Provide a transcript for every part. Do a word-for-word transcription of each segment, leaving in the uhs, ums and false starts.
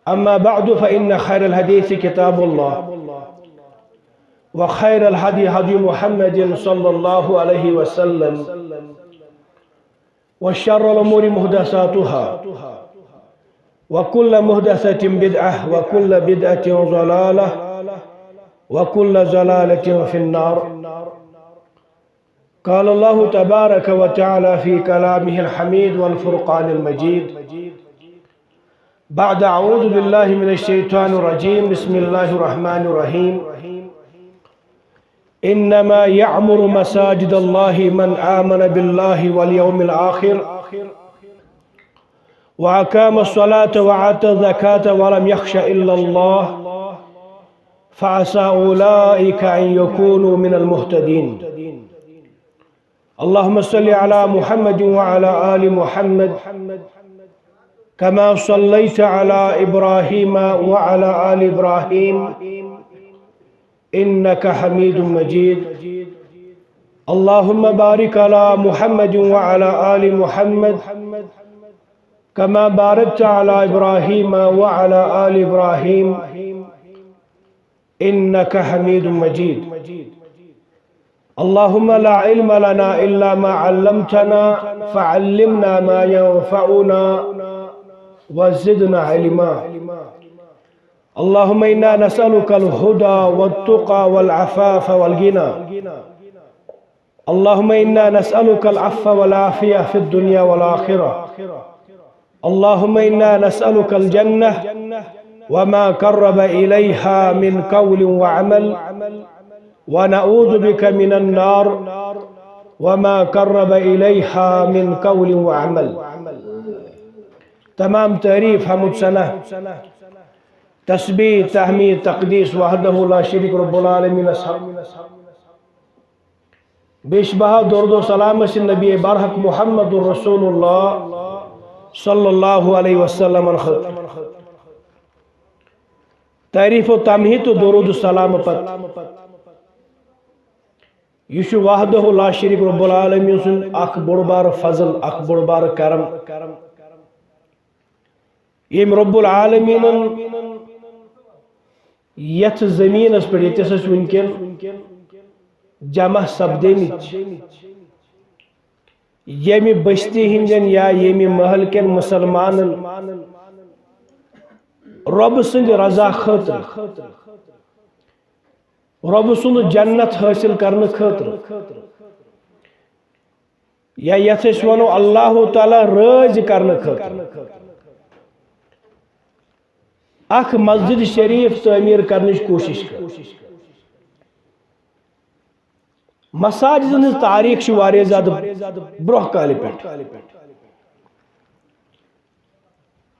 أما بعد، فإن خير الحديث كتاب الله، وخير الهدي هدي محمد صلى الله عليه وسلم، وشر الأمور محدثاتها، وكل محدثة بدعة، وكل بدعة ضلالة، وكل ضلالة في النار. قال الله تبارك وتعالى في كلامه الحميد والفرقان المجيد، بعد أعوذ بالله من الشيطان الرجيم، بسم الله الرحمن الرحيم. إنما يعمر مساجد الله من آمن بالله واليوم الآخر وأقام الصلاة وآتى الزكاة ولم يخش إلا الله فعسى أولئك أن يكونوا من المهتدين. اللهم صل على محمد وعلى آل محمد كما صليت على إبراهيم وعلى آل إبراهيم إنك حميد مجيد. اللهم بارك على محمد وعلى آل محمد كما باركت على إبراهيم وعلى آل إبراهيم إنك حميد مجيد. اللهم لا علم لنا إلا ما علمتنا، فعلمنا ما ينفعنا وزدنا علما. اللهم إنا نسألك الهدى والتقى والعفاف والغنى. اللهم إنا نسألك العفو والعافية في الدنيا والآخرة. اللهم إنا نسألك الجنة وما قرب إليها من قول وعمل، ونعوذ بك من النار وما قرب إليها من قول وعمل. تمام تعریف، حمد، ثنا، تسبیح، تحمید، تقدیس وحدہ لا شریک رب العالمین۔ بیٚیہِ چھُس بہٕ درود و سلام أسۍ نبی برحق محمد رسول اللہ صلی اللہ علیہ وسلم خٲطرٕ۔ تعریف و تمہید تہٕ درود و سلام پتہٕ، یہِ چھُ وحدہ لا شریک رب العالمین سُنٛد اکھ بوٚڑ بار فضل، اکھ بوٚڑ بار کرم۔ ییٚمۍ رب العالمینن یتھ زمینس پٮ۪ٹھ، ییٚتٮ۪س أسۍ وٕنکٮ۪ن جمع سپدیمٕتۍ چھِ، ییٚمہِ بستی ہٕنٛدٮ۪ن یا ییٚمہِ محل کٮ۪ن مسلمانن رۄبہٕ سٕنٛدِ رضا خٲطرٕ، رۄبہٕ سُنٛد جنت حٲصِل کرنہٕ خٲطرٕ، یا یتھ أسۍ ونو اللہ تعالیٰ رٲضۍ کرنہٕ خٲطرٕ، اکھ مسجد شریف تعمیٖر کرنٕچ کوٗشش کٔر۔ مساجدن ہٕنٛز تاریخ چھِ واریاہ زیادٕ برونٛہہ کالہِ پٮ۪ٹھ۔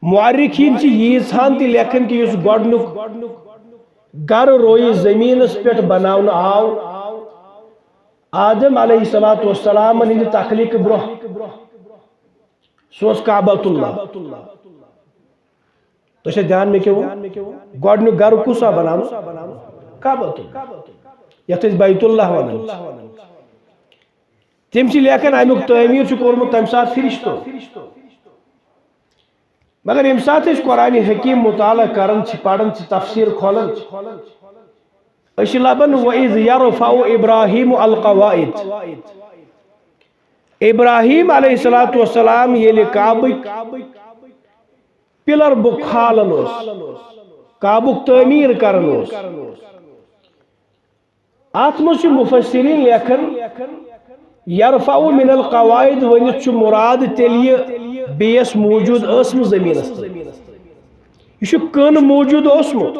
مؤرخین چھِ ییٖژہن تہِ لیکھان کہِ یُس گۄڈنیُک گرٕ رویہِ زٔمیٖنَس پٮ۪ٹھ بناونہٕ آو آدم علیہ الصلوۃ والسلامن ہٕنٛدِ تخلیٖقہٕ برونٛہہ، سُہ اوس کعبۃ اللہ۔ تۄہہِ چھا دیان مےٚ کیٛاہ ووٚن؟ گۄڈنیُک گرٕ کُس آو بناونہٕ؟ کعبۃ اللہ، یتھ أسۍ بیت اللہ ونان چھِ۔ تِم چھِ لیکھان، امیُک تعمیٖر چھُ کوٚرمُت تمہِ ساتہٕ فرشتو۔ مگر ییٚمہِ ساتہٕ أسۍ قرآن حکیم مطالعہ کران چھِ، پران چھِ، تفسیٖر کھولان چھِ، أسۍ چھِ لبان، وَإِذْ يَرْفَعُ إِبْرَاهِيمُ الْقَوَاعِدَ۔ ابراہیم علیہ الصلوۃ والسلام ییٚلہِ کعبٕکۍ پلر بُک کھالان اوس، کعبُک تعمیٖر کران اوس، اتھ منٛز چھِ مفسرین لیکھان، یرفع من القواعد ؤنِتھ چھُ مراد تیٚلہِ یہِ بیس موجود ٲسمٕژ زٔمیٖنَس تل۔ یہِ چھُ کٕن موجود اوسمُت۔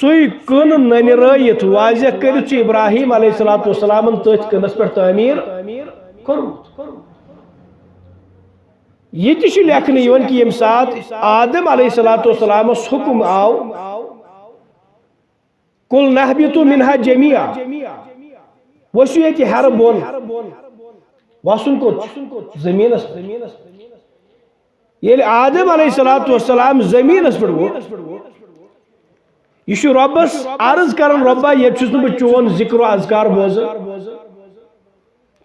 سُے کٕن ننہِ رٲیِتھ واضح کٔرِتھ چھُ ابراہیم علیہ الصلوۃ والسلامن تٔتھۍ کٕنس پٮ۪ٹھ تعمیٖر کوٚرمُت۔ یہِ تہِ چھُ لیکھنہٕ یِوان کہِ ییٚمہِ ساتہٕ آدم علیہ الصلوۃ والسلامس حُکم آو، قل نہبطوا منها جميعا۔ ؤسِو ییٚتہِ ہیرٕ بۄن۔ وَسُن کوٚت چھُ؟ زٔمیٖنَس پٮ۪ٹھ۔ ییٚلہِ آدم علیہ الصلوۃ والسلام زٔمیٖنَس پٮ۪ٹھ ووت، یہِ چھُ رۄبَس عرض کران، رۄبا، ییٚتہِ چھُس نہٕ بہٕ چون ذِکر و اذکار بوزان،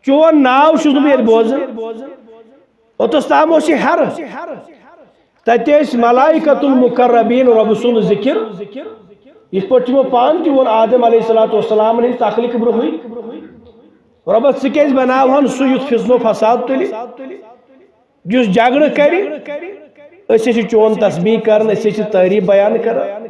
چون ناو چھُس نہٕ بہٕ ییٚتہِ بوزان۔ اوٚتَس تام اوس یہِ ہیرٕ۔ تتہِ ٲسۍ ملائکۃ المقربین رۄبہٕ سُنٛد ذکر، یِتھ پٲٹھۍ تِمو پانہٕ تہِ ووٚن آدم علیہ الصلوۃ والسلامن ہٕنٛدِ تخلیٖق برونٛہٕے، رۄبہ، ژٕ کیازِ بناوہن سُہ یُتھ فتنہٕ و فساد تُلہِ، یُس جھگڑٕ کرِ؟ أسۍ چھِ چون تسبیح کران، أسۍ چھِ تعریف بیان کران۔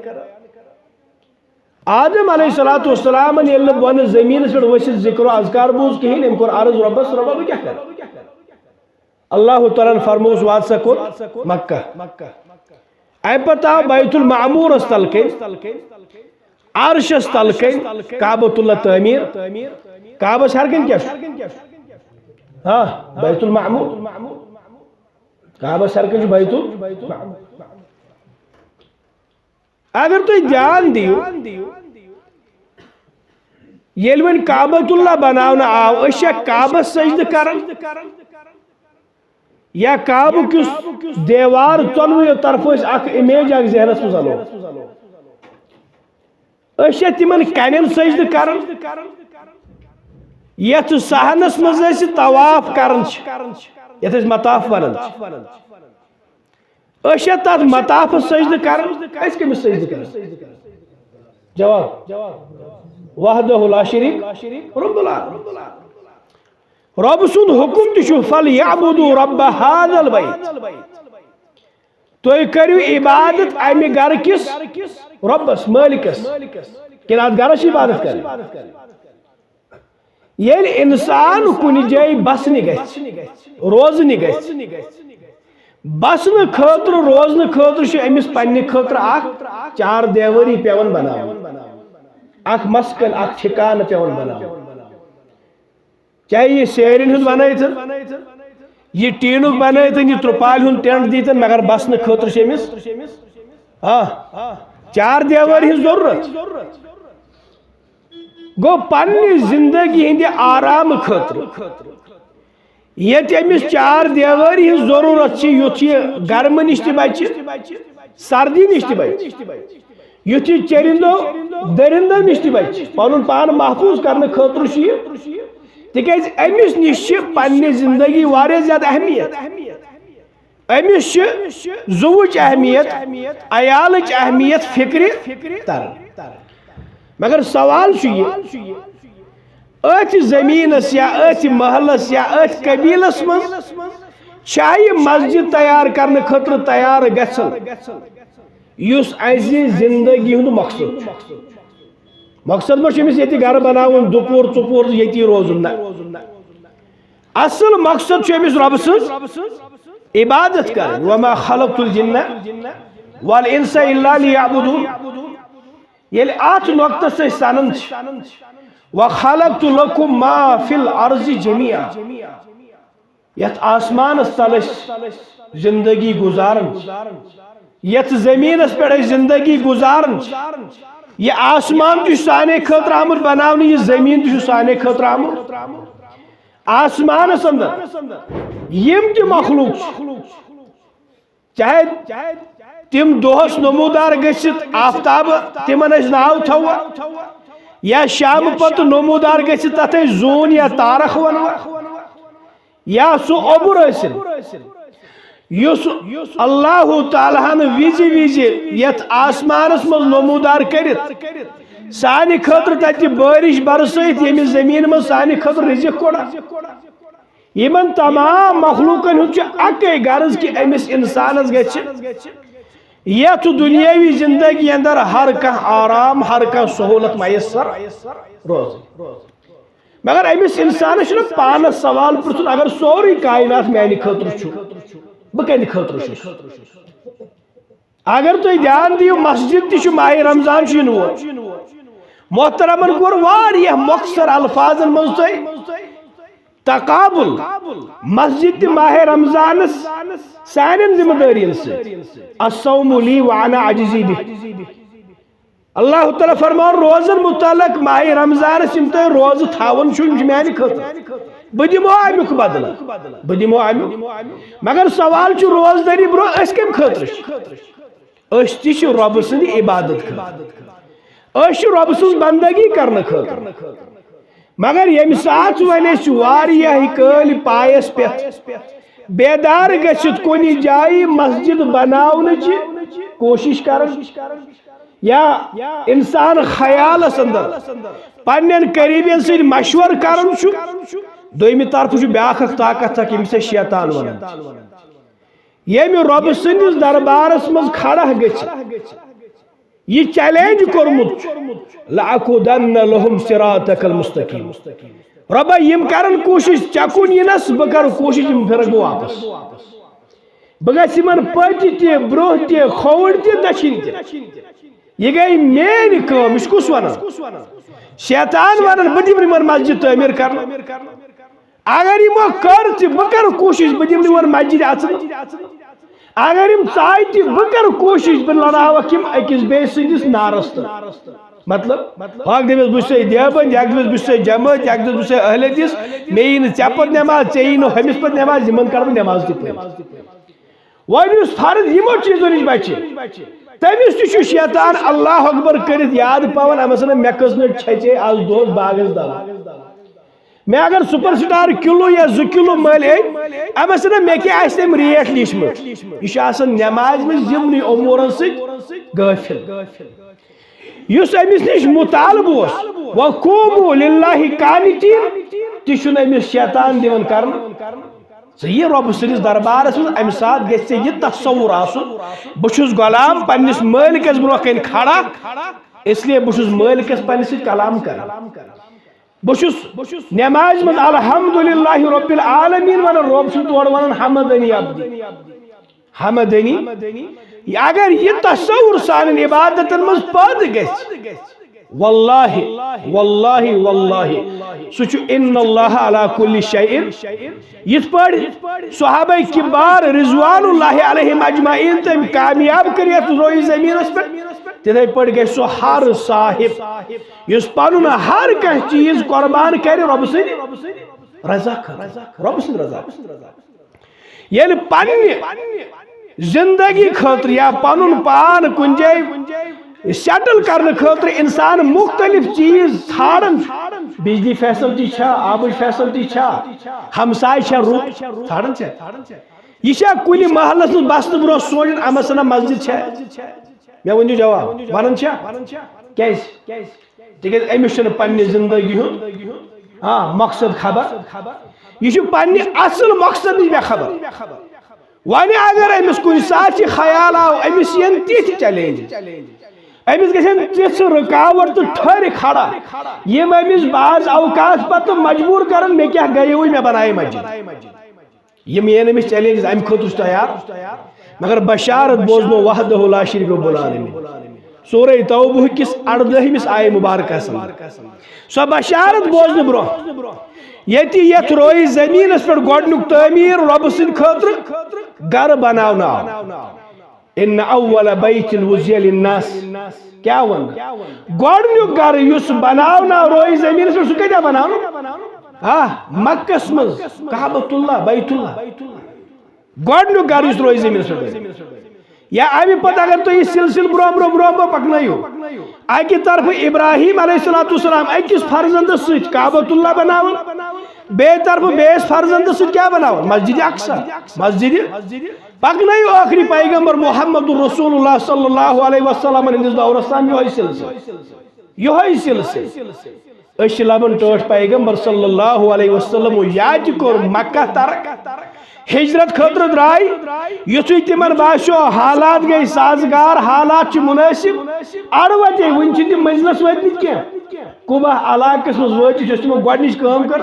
آدم علیہ الصلوۃ والسلامن ییٚلہِ نہٕ بۄنہٕ زٔمیٖنَس پٮ۪ٹھ ؤسِتھ ذکر و اذکار بوٗز کِہیٖنۍ، أمۍ کوٚر عرض رۄبَس، "رۄبا، بہٕ کیٛاہ کَرٕ؟" اللہ تعالیٰ ہن فرمووُس، "وات سا کوٚت؟ مکہ۔" اَمہِ پتہٕ آو بیت المعمورس تل کَنۍ، عرشس تل کَنۍ، کعبۃ اللہ تعمیٖر۔ کعبس ہٮ۪رٕ کَنۍ کیٛاہ چھُ؟ ہاں، بیت المعمور۔ کعبس ہٮ۪رٕ کَنۍ چھُ بیت المعمور۔ اگر تُہۍ دھیان دِیِو، ییٚلہِ وۄنۍ کعبۃ اللہ بناونہٕ آو، أسۍ چھا کعبس سجدٕ کران؟ یا کعبہٕ کِس دیوار ژۄنوٕیو طرفہٕ أسۍ اکھ امیج اکھ ذہنس منٛز انو؟ أسۍ چھا تِمن کنٮ۪ن سجدٕ کران، یتھ صحنس منٛز أسۍ طواف کران چھِ، یتھ أسۍ مطاف ونان چھِ؟ أسۍ چھا تتھ مطافس سجدٕ کران؟ أسۍ کٔمِس سجدٕ کران؟ جواب، وحدہ لا شریک، رب العالمین۔ رۄب سُنٛد حُکُم تہِ چھُ، "فَلْيَعْبُدُوا رَبَّ هَذَا الْبَيْتِ"۔ تُہۍ کٔرِو عبادت اَمہِ گرٕ کِس رۄبَس، مٲلِکَس۔ کِنہٕ اَتھ گرَس چھِ عبادت کَرٕنۍ؟ ییٚلہِ اِنسان کُنہِ جایہِ بسنہِ گژھِ، روزنہِ گژھِ، بسنہٕ خٲطرٕ، روزنہٕ خٲطرٕ چھُ أمِس پننہِ خٲطرٕ اکھ چار دیوٲری پٮ۪وان بناوٕنۍ، اکھ مسکن، اکھ ٹھکانہٕ پٮ۪وان بناوُن۔ چاہے یہِ سیرٮ۪ن ہُنٛد بنٲیتن، یہِ ٹیٖنُک بنٲیتن، یہِ ترپالہِ ہُنٛد ٹینٹ دیتن، مگر بسنہٕ خٲطرٕ چھِ أمِس، آ، چار دیوٲرۍ ہٕنٛز ضروٗرت۔ گوٚو، پننہِ زندگی ہٕنٛدِ آرام خٲطرٕ، ییٚتہِ أمِس چار دیوٲری ہٕنٛز ضروٗرت چھِ، یُتھ یہِ گرمہٕ نِش تہِ بچہِ، سردی نِش تہِ بچہِ، یُتھ یہِ چرندو درندو نِش تہِ بچہِ، پنُن پان محفوظ کرنہٕ خٲطرٕ چھُ یہِ، تِکیازِ أمِس نِش چھِ پننہِ زندگی واریاہ زیادٕ اہمیت۔ أمِس چھِ زُوٕچ اہمیت، عیالٕچ اہمیت فکرِ تران۔ مگر سوال چھُ یہِ، أتھۍ زٔمیٖنَس یا أتھۍ محلَس یا أتھۍ قبیٖلَس منٛز چھا یہِ مسجد تیار کرنہٕ خٲطرٕ تیار گژھان، یُس اَسہِ زندگی ہُنٛد مقصد چھُ؟ مقصد ما چھُ أمِس ییٚتہِ گرٕ بناوُن، دُپوٗر ژُپوٗر ییٚتی روزُن؟ نہ۔ اصل مقصد چھُ أمِس رۄبہٕ سٕنٛز عبادت کرٕنۍ۔ "وما خلقت الجن والانس الا لیعبدون"۔ ییٚلہِ اتھ نۄقطس أسۍ سنان چھِ، "وخلقت لکم ما فی الارض جمیعا"، یتھ آسمانس تل أسۍ زندگی گزاران چھِ، یتھ زمینس پٮ۪ٹھ أسۍ زندگی گزاران چھِ، یہِ آسمان تہِ چھُ سانے خٲطرٕ آمُت بناونہٕ، یہِ زمین تہِ چھُ سانے خٲطرٕ آمُت۔ آسمانس اندر یِم تہِ مخلوق چھِ، چاہے تِم دۄہس نمودار گٔژھِتھ آفتاب، تِمن أسۍ ناو تھاوو، یا شامہٕ پتہٕ نمودار گٔژھِتھ تتھ أسۍ زوٗن یا تارکھ ونو، یا سُہ اوٚبُر ٲسِن، یُس اللہ تعالیٰ ہن وِزِ وِزِ یتھ آسمانس منٛز نمودار کٔرِتھ سانہِ خٲطرٕ تتہِ بٲرِش برسٲیِتھ، ییٚمہِ زٔمیٖنہِ منٛز سانہِ خٲطرٕ رِزِق کوٚڑا۔ یِمن تمام مخلوقن ہُنٛد چھُ اکے غرض کہِ أمِس انسانس گژھِ یتھ دُنیٲوی زندگی اندر ہر کانٛہہ آرام، ہر کانٛہہ سہولت میسر روزٕنۍ۔ مگر أمِس انسانس چھُنہٕ پانس سوال پرژھُن، اگر سورُے کائنات میانہِ خٲطرٕ چھُ، بہٕ کمہِ خٲطرٕ چھُس؟ اگر تُہۍ دھیان دِیِو، مسجد تہِ چھُ، ماہِ رمضان چھُ یِنہٕ وول۔ محترمن کوٚر واریاہ مۄخصر الفاظن منٛز تۄہہِ تقابل مسجد تہِ ماہِ رمضانس سانٮ۪ن ذمہ دٲرین سۭتۍ۔ "الصوم لی وانا اجزی بہ"۔ اللہ تعالیٰ فرمان روزن متعلق ماہِ رمضانس یِم تۄہہِ روزٕ تھاوان چھِو، یِم چھِ میانہِ خٲطرٕ، بہٕ دِمو امیُک بدلہٕ، بہٕ دِمو امیُک۔ مگر سوال چھُ روزدٲری برونٛہہ أسۍ کمہِ خٲطرٕ چھِ؟ أسۍ تہِ چھِ رۄبہٕ سٕنٛدِ عبادت خٲطرٕ، أسۍ چھِ رۄبہٕ سٕنٛز بندگی کرنہٕ خٲطرٕ۔ مگر ییٚمہِ ساتہٕ وۄنۍ أسۍ واریاہ کٲلۍ پایس پٮ۪تھ بیدار گٔژھِتھ کُنہِ جایہِ مسجد بناونٕچ کوٗشِش کران، یا انسان خیالس اندر پننٮ۪ن قریبین سۭتۍ مشورٕ کران چھُ، دوٚیمہِ طرفہٕ چھُ بیاکھ اکھ طاقت اکھ، ییٚمِس أسۍ شیطان ونان چھِ۔ ییٚمہِ رۄبہٕ سٕنٛدِس دربارس منٛز کھڑا گٔژھِتھ یہِ چیلنج کوٚرمُت چھُ، "لَأَقْعُدَنَّ لَهُمْ صِرَاطَكَ الْمُسْتَقِيمَ۔" رۄبا، یِم کرن کوٗشِش ژےٚ کُن یِنس، بہٕ کرٕ کوٗشِش یِم پھِرکھ بہٕ واپس۔ بہٕ گژھٕ یِمن پٔتۍ تہِ، برٛونٛہہ تہِ، کھووُر تہِ، دٔچھِنۍ تہِ۔ یہِ گٔے میٲنۍ کٲم۔ یہِ چھُ کُس ونان؟ شیطان ونان، بہٕ دِمہٕ یِمن مسجد تعمیٖر کرنہٕ۔ اگر یِمو کٔر تہِ، بہٕ کرٕ کوٗشِش، بہٕ دِمہٕ یِمن مسجد اژنہٕ۔ اگر یِم ژایہِ تہِ، بہٕ کرٕ کوٗشِش، بہٕ لڑاوکھ یِم أکِس بیٚیہِ سٕنٛدِس نارس تہٕ۔ مطلب، اکھ دٔپِس بہٕ چھُسے دیوبند، اکھ دٔپِس بہٕ چھُسے جمٲعت، اکھ دٔپِس بہٕ چھُسے اہل حدیث، مےٚ یی نہٕ ژےٚ پتہٕ نٮ۪ماز، ژےٚ یی نہٕ ہُمِس پتہٕ نٮ۪ماز، یِمن کرٕ بہٕ نٮ۪ماز تہِ پٔرِتھ۔ وۄنۍ یُس فرض یِمو چیٖزو نِش بچہِ، تٔمِس تہِ چھُ شیطان اللہ اکبر کٔرِتھ یاد پاوان، اَمہِ سۭتۍ مےٚ کٔژ مِنٹ چھَچے آز دۄہس باغس دوا۔ مےٚ اگر سپر سٹار کلو یا زٕ کلو مٔلۍ أنۍ، اَمہِ سۭتۍ مےٚ کیٛاہ آسہِ تٔمۍ ریٹ لیٖچھمٕژ؟ یہِ چھُ آسان نٮ۪مازِ منٛز یِمنٕے امورن سۭتۍ غٲفِل۔ یُس أمِس نِش مُطالبہٕ اوس، "وقوموا للہ قانتین"، تہِ چھُنہٕ أمِس شیطان دِوان کرنہٕ۔ ژٕ یہِ رۄبہٕ سٕنٛدِس دربارس منٛز، اَمہِ ساتہٕ گژھِ ژےٚ یہِ تصور آسُن، بہٕ چھُس غلام پننِس مٲلکس برونٛہہ کنہِ کھڑا، اس لیے بہٕ چھُس مٲلکس پننِس سۭتۍ کلام کران۔ بہٕ چھُس نمازِ منٛز الحمدللہ رب العالمین ونان، رۄب چھُم تورٕ ونان، "حمدنی عبدی، حمدنی۔" اگر یہِ تصور سانٮ۪ن عبادتن منٛز پٲدٕ گژھِ، واللہ، واللہ، واللہ، سُہ چھُ ان اللہ علی کل شیء۔ یِتھ پٲٹھۍ صحابہ کبار رضوان اللہ علیہم اجمعین تٔمۍ کامیاب کٔرۍ یتھ روی زمینس پٮ۪ٹھ، تِتھے پٲٹھۍ گژھِ سُہ ہر صاحب، یُس پنُن ہر کانٛہہ چیٖز قربان کرِ رۄبہٕ سٕنٛدِ رضا خٲطرٕ، رۄبہٕ سٕنٛدِ رضا۔ ییٚلہِ پننہِ زندگی خٲطرٕ یا پنُن پان کُنہِ جایہِ سیٹل کرنہٕ خٲطرٕ انسان مختلف چیٖز ژھانڈان چھُ، بجلی فیسلٹی چھا، آبٕچ فیسلٹی چھا، ہمساے چھا، رُت ژھانڈان چھا، یہِ چھا کُنہِ محلس منٛز بسنہٕ برونٛہہ سونچان، اَمہِ سۭتۍ مسجد چھا؟ مےٚ ؤنِو جواب، ونان چھا؟ کیازِ؟ تِکیازِ أمِس چھُنہٕ پننہِ زندگی ہُنٛد، آ، مقصد خبر۔ یہِ چھُ پننہِ اصل مقصد نِش بے خبر۔ وۄنۍ اگر أمِس کُنہِ ساتہٕ یہِ خیال آو، أمِس یِن تِتھۍ چیلنج، أمِس گژھن تِژھ رکاوٹ تہٕ ٹھٔرۍ کھڑا، یِم أمِس بعض اوقات پتہٕ مجبور کرن، "مےٚ کیٛاہ گٔیوٕے، مےٚ بنایہِ مسجد۔" یِم یِن أمِس چیلنجز، اَمہِ خٲطرٕ چھُ تیار۔ مگر بشارت بوزنو وحدہ لا شریک رب العالمین۔ سورہ توبہ کِس اردٲہمِس آیہِ مبارکس اندر۔ سۄ بشارت بوزنہٕ برونٛہہ، ییٚتہِ یتھ روی زمینس پٮ۪ٹھ گۄڈنیُک تعمیٖر رۄبہٕ سٕنٛدِ خٲطرٕ گرٕ بناونہٕ آو۔ ان اول بیت وضع للناس۔ کیٛاہ ووٚن؟ گۄڈنیُک گرٕ یُس بناونہٕ آو روی زمینس پٮ۪ٹھ، سُہ کتہِ آو بناونہٕ؟ آ، مکس منٛز، کعبۃ اللہ، بیت اللہ۔ گۄڈنیُک گرٕ یُس روزِ زٔمیٖنَس پٮ۪ٹھ بَنہِ۔ یا اَمہِ پَتہٕ اگر تُہۍ یہِ سلسلہٕ برونٛہہ برونٛہہ برونٛہہ برونٛہہ پَکنٲیِو، اَکہِ طرفہٕ ابراہیم علیہ الصلوۃ والسلام أکِس فرزندَس سۭتۍ کعبۃ اللہ بناوان، بیٚیہِ طرفہٕ بیٚیِس فرزندَس سۭتۍ کیٛاہ بناوان؟ مسجد اقصی، مسجد۔ پَکنٲیِو ٲخری پیغمبر محمد رسول اللہ صلی اللہ علیہ وسلم ہٕنٛدِس دورس تام یِہوٚے سلسلہٕ۔ یِہوٚے سلسلہٕ۔ أسۍ چھِ لبان ٹٲٹھ پیغمبر صلی اللہ علیہ وسلم یاد تہِ کوٚر مکہ ترک، ہجرت خٲطرٕ درٛاے۔ یُتھُے تِمن باسیو حالات گٔے سازگار، حالات چھِ منٲسب، اَڑٕ وَتے، وٕنہِ چھِ تِم منزلس وٲتمٕتۍ کینٛہہ۔ قباء علاقس منٛز وٲتِتھ یۄس تِمو گۄڈٕنِچ کٲم کٔر،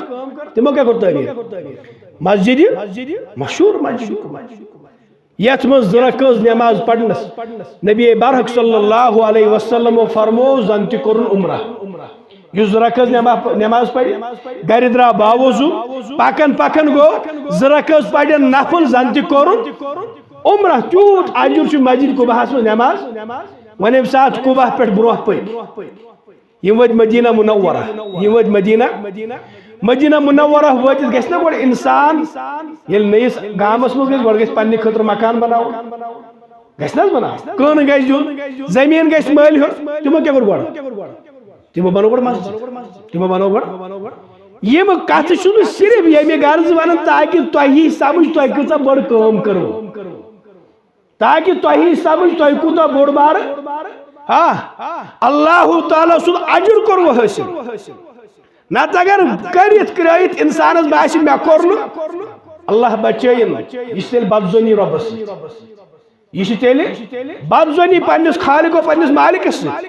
تِمو کیٛاہ کوٚر تعمیٖر؟ مسجدِ، مشہوٗر مسجد۔ یتھ منٛز زٕ رکٲژ نماز پرنس نبی برحق صلی اللہ علیہ وسلم فرمو زن تہِ کوٚرُن عمرہ۔ یُس زٕ رکٲژ نما-، نماز پرِ، گرِ درا باوضو، پکان پکان گوٚو، زٕ رکٲژ پرن نفل زن تہِ کوٚرُن عمرہ۔ تیوٗت اجر چھُ مسجد قباہس منٛز نماز۔ وۄنۍ ییٚمہِ ساتہٕ قباہ پٮ۪ٹھ برونٛہہ پٔکۍ، یِم وٲتۍ مدینہ منورہ، یِم وٲتۍ مدینہ، مدینہ منورہ وٲتِتھ گژھِ نا گۄڈٕ انسان، ییٚلہِ نٔیِس گامس منٛز گژھِ، گۄڈٕ گژھِ پننہِ خٲطرٕ مکان بناوُن، گژھِ نہ حظ بناوُن؟ کٕنہٕ گژھِ دیُن، زٔمیٖن گژھِ مٔلۍ ہیوٚن، تِمو کیٛاہ کوٚر گۄڈٕ؟ تِمو بنوو گۄڈٕ مسجد، تِمو بنوو گۄڈٕ۔ یِم کتھٕ چھُس بہٕ صرف ییٚمہِ غرض ونان تاکہِ تۄہہِ یی سمجھ تۄہہِ کۭژاہ بٔڑ کٲم کٔرٕو، تاکہِ تۄہہِ یی سمجھ تۄہہِ کوٗتاہ بوٚڑ بارٕ، ہا، اللہ تعالیٰ سُنٛد اجر کوٚروٕ حٲصِل۔ نتہٕ اگر کٔرِتھ کرٲیِتھ انسانس باسہِ مےٚ کوٚر نہٕ، اللہ بچٲیِن، یہِ چھِ تیٚلہِ بدظنی رۄبس سۭتۍ۔ یہِ چھِ تیٚلہِ بدظنی پننِس خالق و پننِس مالکس سۭتۍ۔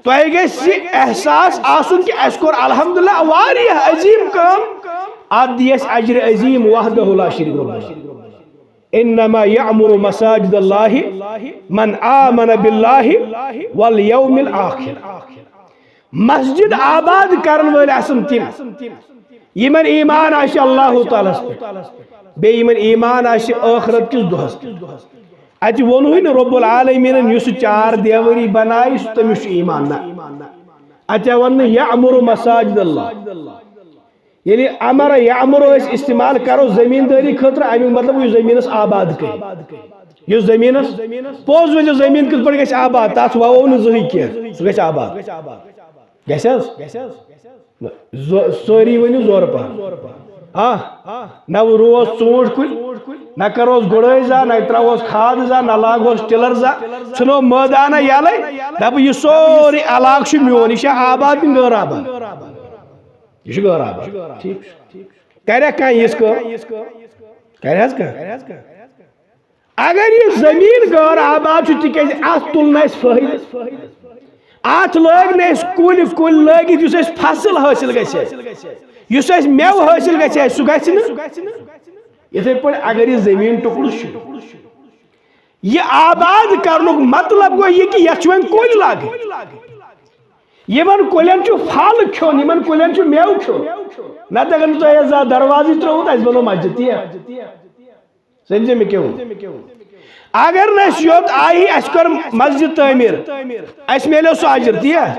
تۄہہِ گژھِ یہِ احساس آسُن کہِ اسہِ کوٚر الحمدللہ واریاہ عظیم کٲم، اتھ دِیہِ اسہِ اجر عظیم وحدہ لا شریک رب العالمین۔ انما یعمر مساجد اللہ من آمن باللہ والیوم الآخر۔ مسجد آباد کرن وٲلۍ آسن تِم، یِمن ایمان آسہِ اللہ تعالیٰ ہس پٮ۪ٹھ، بیٚیہِ یِمن ایمان آسہِ ٲخرت کِس دۄہس پٮ۪ٹھ۔ اتہِ ووٚنُے نہٕ رب العالمینن یُس سُہ چار دیوٲری بنایہِ، سُہ تٔمِس چھُ ایمان، نہ۔ اتہِ آو وننہٕ یعمر مساجد اللہ، یعنی امر یعمر أسۍ استعمال کرو زمیٖندٲری خٲطرٕ، امیُک مطلب یُس زمیٖنس آباد کرِ، یُس زمیٖنس پوٚز ؤنِو زمیٖن کِتھ پٲٹھۍ گژھِ آباد، تتھ ووو نہٕ زٕہٕے کینٛہہ، سُہ گژھِ آباد۔ گژھِ حظ؟ نہ، زو-، سٲری ؤنِو زورٕ پہن۔ آ، نہ روز ژوٗنٛٹھۍ کُلۍ، نہ کروس گُڑٲے زا، نہ تراوس کھاد زا، نہ لاگوس ٹِلر زا، ژھٕنو مٲدانہ یلے، دپہٕ یہِ سورُے علاقہٕ چھُ میون، یہِ چھا آباد کِنہٕ غٲر آباد؟ یہِ چھُ غٲر آباد۔ ٹھیٖک چھُ۔ کرِ کانٛہہ یِژھ کٲم؟ کرِ حظ کانٛہہ؟ اگر یہِ زمیٖن غٲر آباد چھُ، تِکیٛازِ اَتھ تُل نہٕ اَسہِ فٲیدٕ، اَتھ لٲگۍ نہٕ اَسہِ کُلۍ، کُلۍ لٲگِتھ یُس اَسہِ فصل حٲصِل گژھِ ہے، یُس اَسہِ مٮ۪وٕ حٲصِل گژھِ ہے، سُہ گژھِ نہٕ۔ یِتھَے پٲٹھۍ اگر یہِ زمیٖن ٹُکڑٕ چھُ، یہِ آباد کرنُک مطلب گوٚو یہِ کہِ یَتھ چھِ وۄنۍ کُلۍ لاگٕنۍ۔ یِمن کُلٮ۪ن چھُ پھل کھیوٚن، یِمن کُلٮ۪ن چھُ مٮ۪وٕ کھیوٚن۔ نَتہٕ اگر نہٕ تۄہہِ اَتھ زانٛہہ دروازٕے ترٛووُت، اَسہِ بنوو مسجد، تی ہا؟ سمجھے مےٚ کیٛاہ ووٚن؟ اگر نہٕ أسۍ یوٚت آیی، اَسہِ کٔر مسجد تعمیٖر، اَسہِ میلیو سُہ اجر، تی ہا؟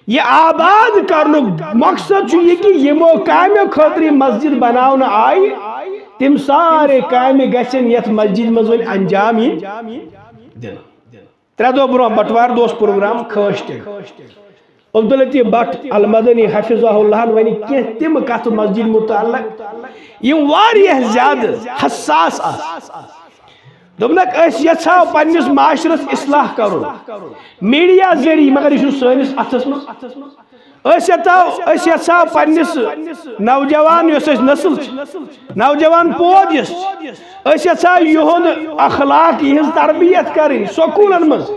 یہِ آباد کرنُک مقصد چھُ یہِ کہِ یِمو کامیو خٲطرٕ یہِ مسجد بناونہٕ آیہِ، تِم سارے کامہِ گژھن یتھ مسجد منٛز وۄنۍ انجام یِنۍ دِنہٕ۔ ترٛےٚ دۄہ برونٛہہ بٹوار دۄہ اوس پروگرام کھٲسۍ ٹیٚنٛگ۔ عبداللطیف بٹ المدنی حفظہ اللہ ہن ونہِ کینٛہہ تِم کتھٕ مسجد متعلق، یِم واریاہ زیادٕ حساس آسہٕ۔ دوٚپنکھ، أسۍ یژھو پننِس معاشرس اصلاح کرُن۔ میڈیا ذٔریعہٕ، مگر یہِ چھُنہٕ سٲنِس اتھس منٛز۔ أسۍ یژھو، أسۍ یژھو پننِس نوجوان یۄس اَسہِ نسل چھِ، نوجوان پود یۄس چھِ، أسۍ یژھو یِہُنٛد اخلاق، یِہٕنٛز تربیت کرٕنۍ سکوٗلن منٛز۔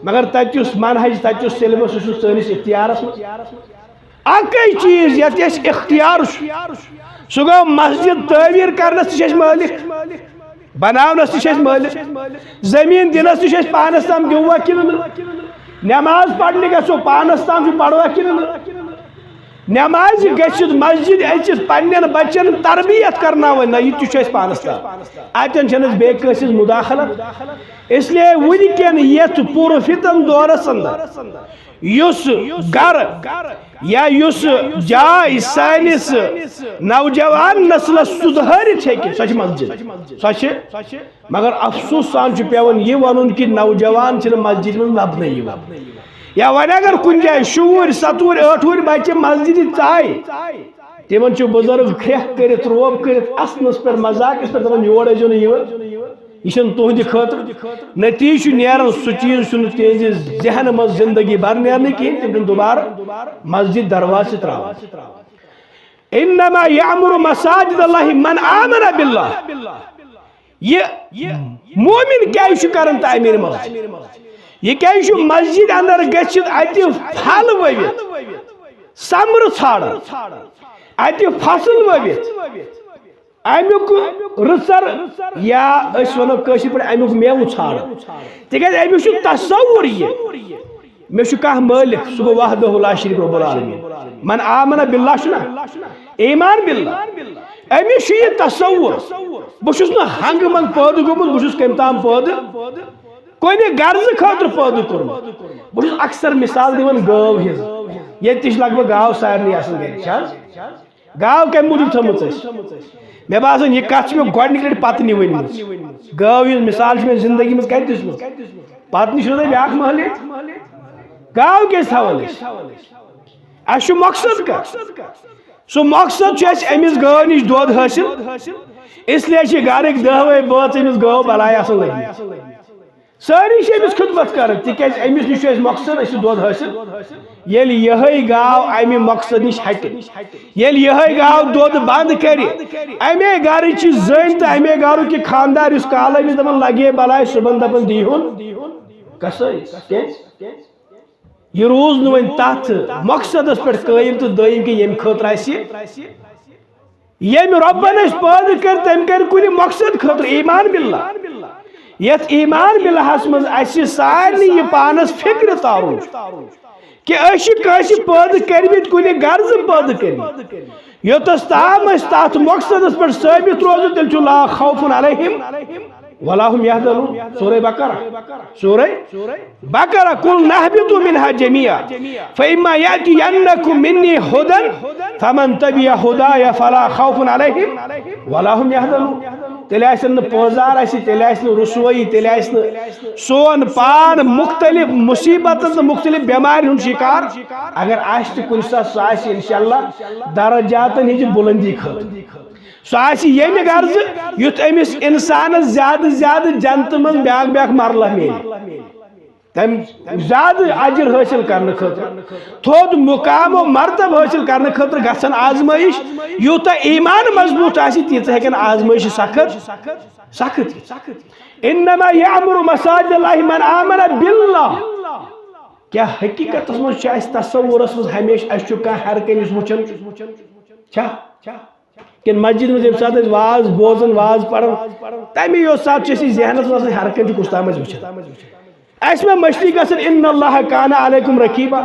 مگر تتہِ یُس منہج، تتہِ یُس syllabus، سُہ چھُنہٕ سٲنِس اختیارس منٛز۔ اکے چیٖز یتھ اسہِ اختیار چھُ، سُہ گوٚو مسجد تعمیٖر کرنس تہِ چھِ أسۍ مٲلِک، بناونس تہِ چھِ أسۍ مٲلِک، زٔمیٖن دِنس تہِ چھِ أسۍ پانس تام دِموا کِنہٕ نہٕ؟ نماز پرنہِ گژھو پانس تام چھُ پروا کِنہٕ نہٕ؟ نمازِ گٔژھِتھ مسجد أژِتھ پننٮ۪ن بچن تربیت کرناوٕنۍ، نہ، یہِ تہِ چھُ اَسہِ پانس تام۔ اتٮ۪ن چھنہٕ أسۍ بیٚیہِ کٲنٛسہِ ہٕنٛز مداخلت۔ اس لیے وٕنکٮ۪ن یتھ پوٗرٕ فتن دورس اندر یُس گرٕ یا یُس جاے سٲنِس نوجوان نسلس سُدھٲرِتھ ہیٚکہِ، سۄ چھِ مسجد۔ سۄ چھِ، مگر افسوس سان چھُ پٮ۪وان یہِ ونُن کہِ نوجوان چھِنہٕ مسجد منٛز لبنہٕ یِوان۔ یا وۄنۍ اگر کُنہِ جایہِ شُرۍ، ستوٗرۍ، ٲٹھوٗرۍ بچہِ مسجدِ ژایہِ، تِمن چھُ بُزرگ کھرٛٮ۪کھ کٔرِتھ، روب کٔرِتھ، اسنس پٮ۪ٹھ، مذاقس پٮ۪ٹھ دپان، یور ٲسۍزیو نہٕ یِوان۔ یہِ چھُنہٕ تُہنٛدِ خٲطرٕ۔ نتیجہٕ چھُ نیران، سُہ چیٖز چھُنہٕ تِہنٛزِ ذہنہٕ منٛز زندگی بھر نیرنٕے کِہیٖنۍ۔ تِم چھِنہٕ دُبارٕ مسجد دروازٕ تہِ ترٛاوان۔ انما یعمر مساجد اللہ من آمن باللہ۔ یہ مومن کیازِ چھُ کران تعمیٖر مسجد؟ یہ کیازِ چھُ مسجد اندر گٔژھِتھ اتہِ پھل ؤوِتھ، ثمرٕ ژھانڈان، اتہِ فصل ؤوِتھ، امیُک رٕژر، یا أسۍ ونو کٲشِر پٲٹھۍ امیُک میوٕ ژھانڈان؟ تِکیازِ أمِس چھُ تصور یہِ، مےٚ چھُ کانٛہہ مٲلِک، سُہ گوٚو وحدہ لا شریک رب العالمین۔ من آمن باللہ چھُنہ، ایمان باللہ۔ أمِس چھُ یہِ تصور، بہٕ چھُس نہٕ ہنگہٕ منٛگ پٲدٕ گوٚمُت، بہٕ چھُس کٔمۍ تام پٲدٕ، کُنہِ غرضہٕ خٲطرٕ پٲدٕ کوٚرمُت۔ بہٕ چھُس اکثر مثال دِوان گٲو ہٕنٛز، ییٚتہِ تہِ چھِ لگ بھگ گاو سارنٕے آسان گرِ، چھِ حظ؟ گاو کمہِ موٗجوٗب تھٲومٕژ اَسہِ؟ مےٚ باسان، یہِ کتھ چھِ مےٚ گۄڈٕنِکہِ لٹہِ پتہٕ نہِ ؤنمٕژ۔ گٲو ہٕنٛز مثال چھِ مےٚ زندگی منٛز کتہِ دِژمٕژ؟ پتہٕ نہِ چھُنہٕ تۄہہِ بیٛاکھ محلہٕ ییٚتہِ۔ گاو کیٛازِ تھاوان أسۍ؟ اَسہِ چھُ مقصد کتھ؟ سُہ مقصد چھُ اَسہِ أمِس گٲو نِش دۄد حٲصِل، اس لیے چھِ گرٕکۍ دَہ وَے بٲژ أمِس گٲو بَلاے آسان لٔگمٕتۍ۔ سٲری چھِ أمِس خدمت کران، تِکیازِ أمِس نِش چھُ اَسہِ مقصد، اَسہِ چھُ دۄد حٲصِل۔ ییٚلہِ یِہوٚے گاو اَمہِ مقصد نِش ہٹہِ، ییٚلہِ یِہوٚے گاو دۄد بنٛد کرِ، اَمے گرٕچ یہِ زٔنۍ تہٕ اَمے گرُک یہِ خاندار، یُس کالہٕ أمِس دَپان لگے بَلاے، صُبحن دَپان دیٖہُن کسٲیِس۔ کیازِ؟ یہِ روٗز نہٕ وۄنۍ تَتھ مقصدس پٮ۪ٹھ قٲیِم تہٕ دٲیِم کہِ ییٚمہِ خٲطرٕ اَسہِ ییٚمہِ رۄبن أسۍ پٲدٕ کٔرۍ، تٔمۍ کٔرۍ کُنہِ مقصد خٲطرٕ۔ ایمان باللہ، یتھ ایمان باللہس منٛز اسہِ سارنٕے یہِ پانس فکرِ تارُن چھُ کہِ أسۍ چھِ کٲنٛسہِ پٲدٕ کٔرمٕتۍ، کُنہِ غرضہٕ پٲدٕ کٔرمٕتۍ۔ یوٚتس تام أسۍ تتھ مقصدس پٮ۪ٹھ ثٲبت روزو، تیٚلہِ چھُ لا خوف علیہم ولا هم يحزنون۔ سورہ بقرہ، سورہ بقرہ، قل نهبط منها جميعا فإما يأتينكم مني هدى فمن تبع هداي فلا خوف عليهم ولا هم يحزنون۔ تیٚلہِ آسن نہٕ پٲزار اَسہِ، تیٚلہِ آسہِ نہٕ رسوٲیی، تیٚلہِ آسہِ نہٕ سون پان مختلف مصیبتن تہٕ مختلف بٮ۪مارٮ۪ن ہُنٛد شکار۔ اگر آسہِ تہِ کُنہِ ساتہٕ، سُہ آسہِ انشاءاللہ درجاتن ہٕنٛزِ بُلندی خٲطرٕ۔ سُہ آسہِ ییٚمہِ غرضہٕ یُتھ أمِس انسانس زیادٕ زیادٕ جنتہٕ منٛز بیٛاکھ بیٛاکھ مرلہ میلہِ۔ تَمہِ زیادٕ اجر حٲصِل کرنہٕ خٲطرٕ، تھوٚد مقام و مرتبہٕ حٲصِل کرنہٕ خٲطرٕ گژھن آزمٲیِش۔ یوٗتاہ ایمان مضبوٗط آسہِ، تیٖژاہ ہٮ۪کن آزمٲیِشہِ سخت، سخت یِتھ۔ انما یعمر مساجد اللہ من آمن باللہ۔ کیٛاہ حقیقتس منٛز چھُ اَسہِ تصورس منٛز ہمیشہِ اَسہِ چھُ کانٛہہ ہر کٔمِس وٕچھان؟ چھا؟ کِنہٕ مسجد منٛز ییٚمہِ ساتہٕ أسۍ واز بوزان، واز پران، تَمی یوت ساتہٕ چھِ اَسہِ ذہنس منٛز آسان، ہر کانٛہہ چھُ کُس تام اَسہِ وٕچھان۔ اَسہِ ما مٔشتٕے گژھان، ان اللہ کان علیکم رقیبا؟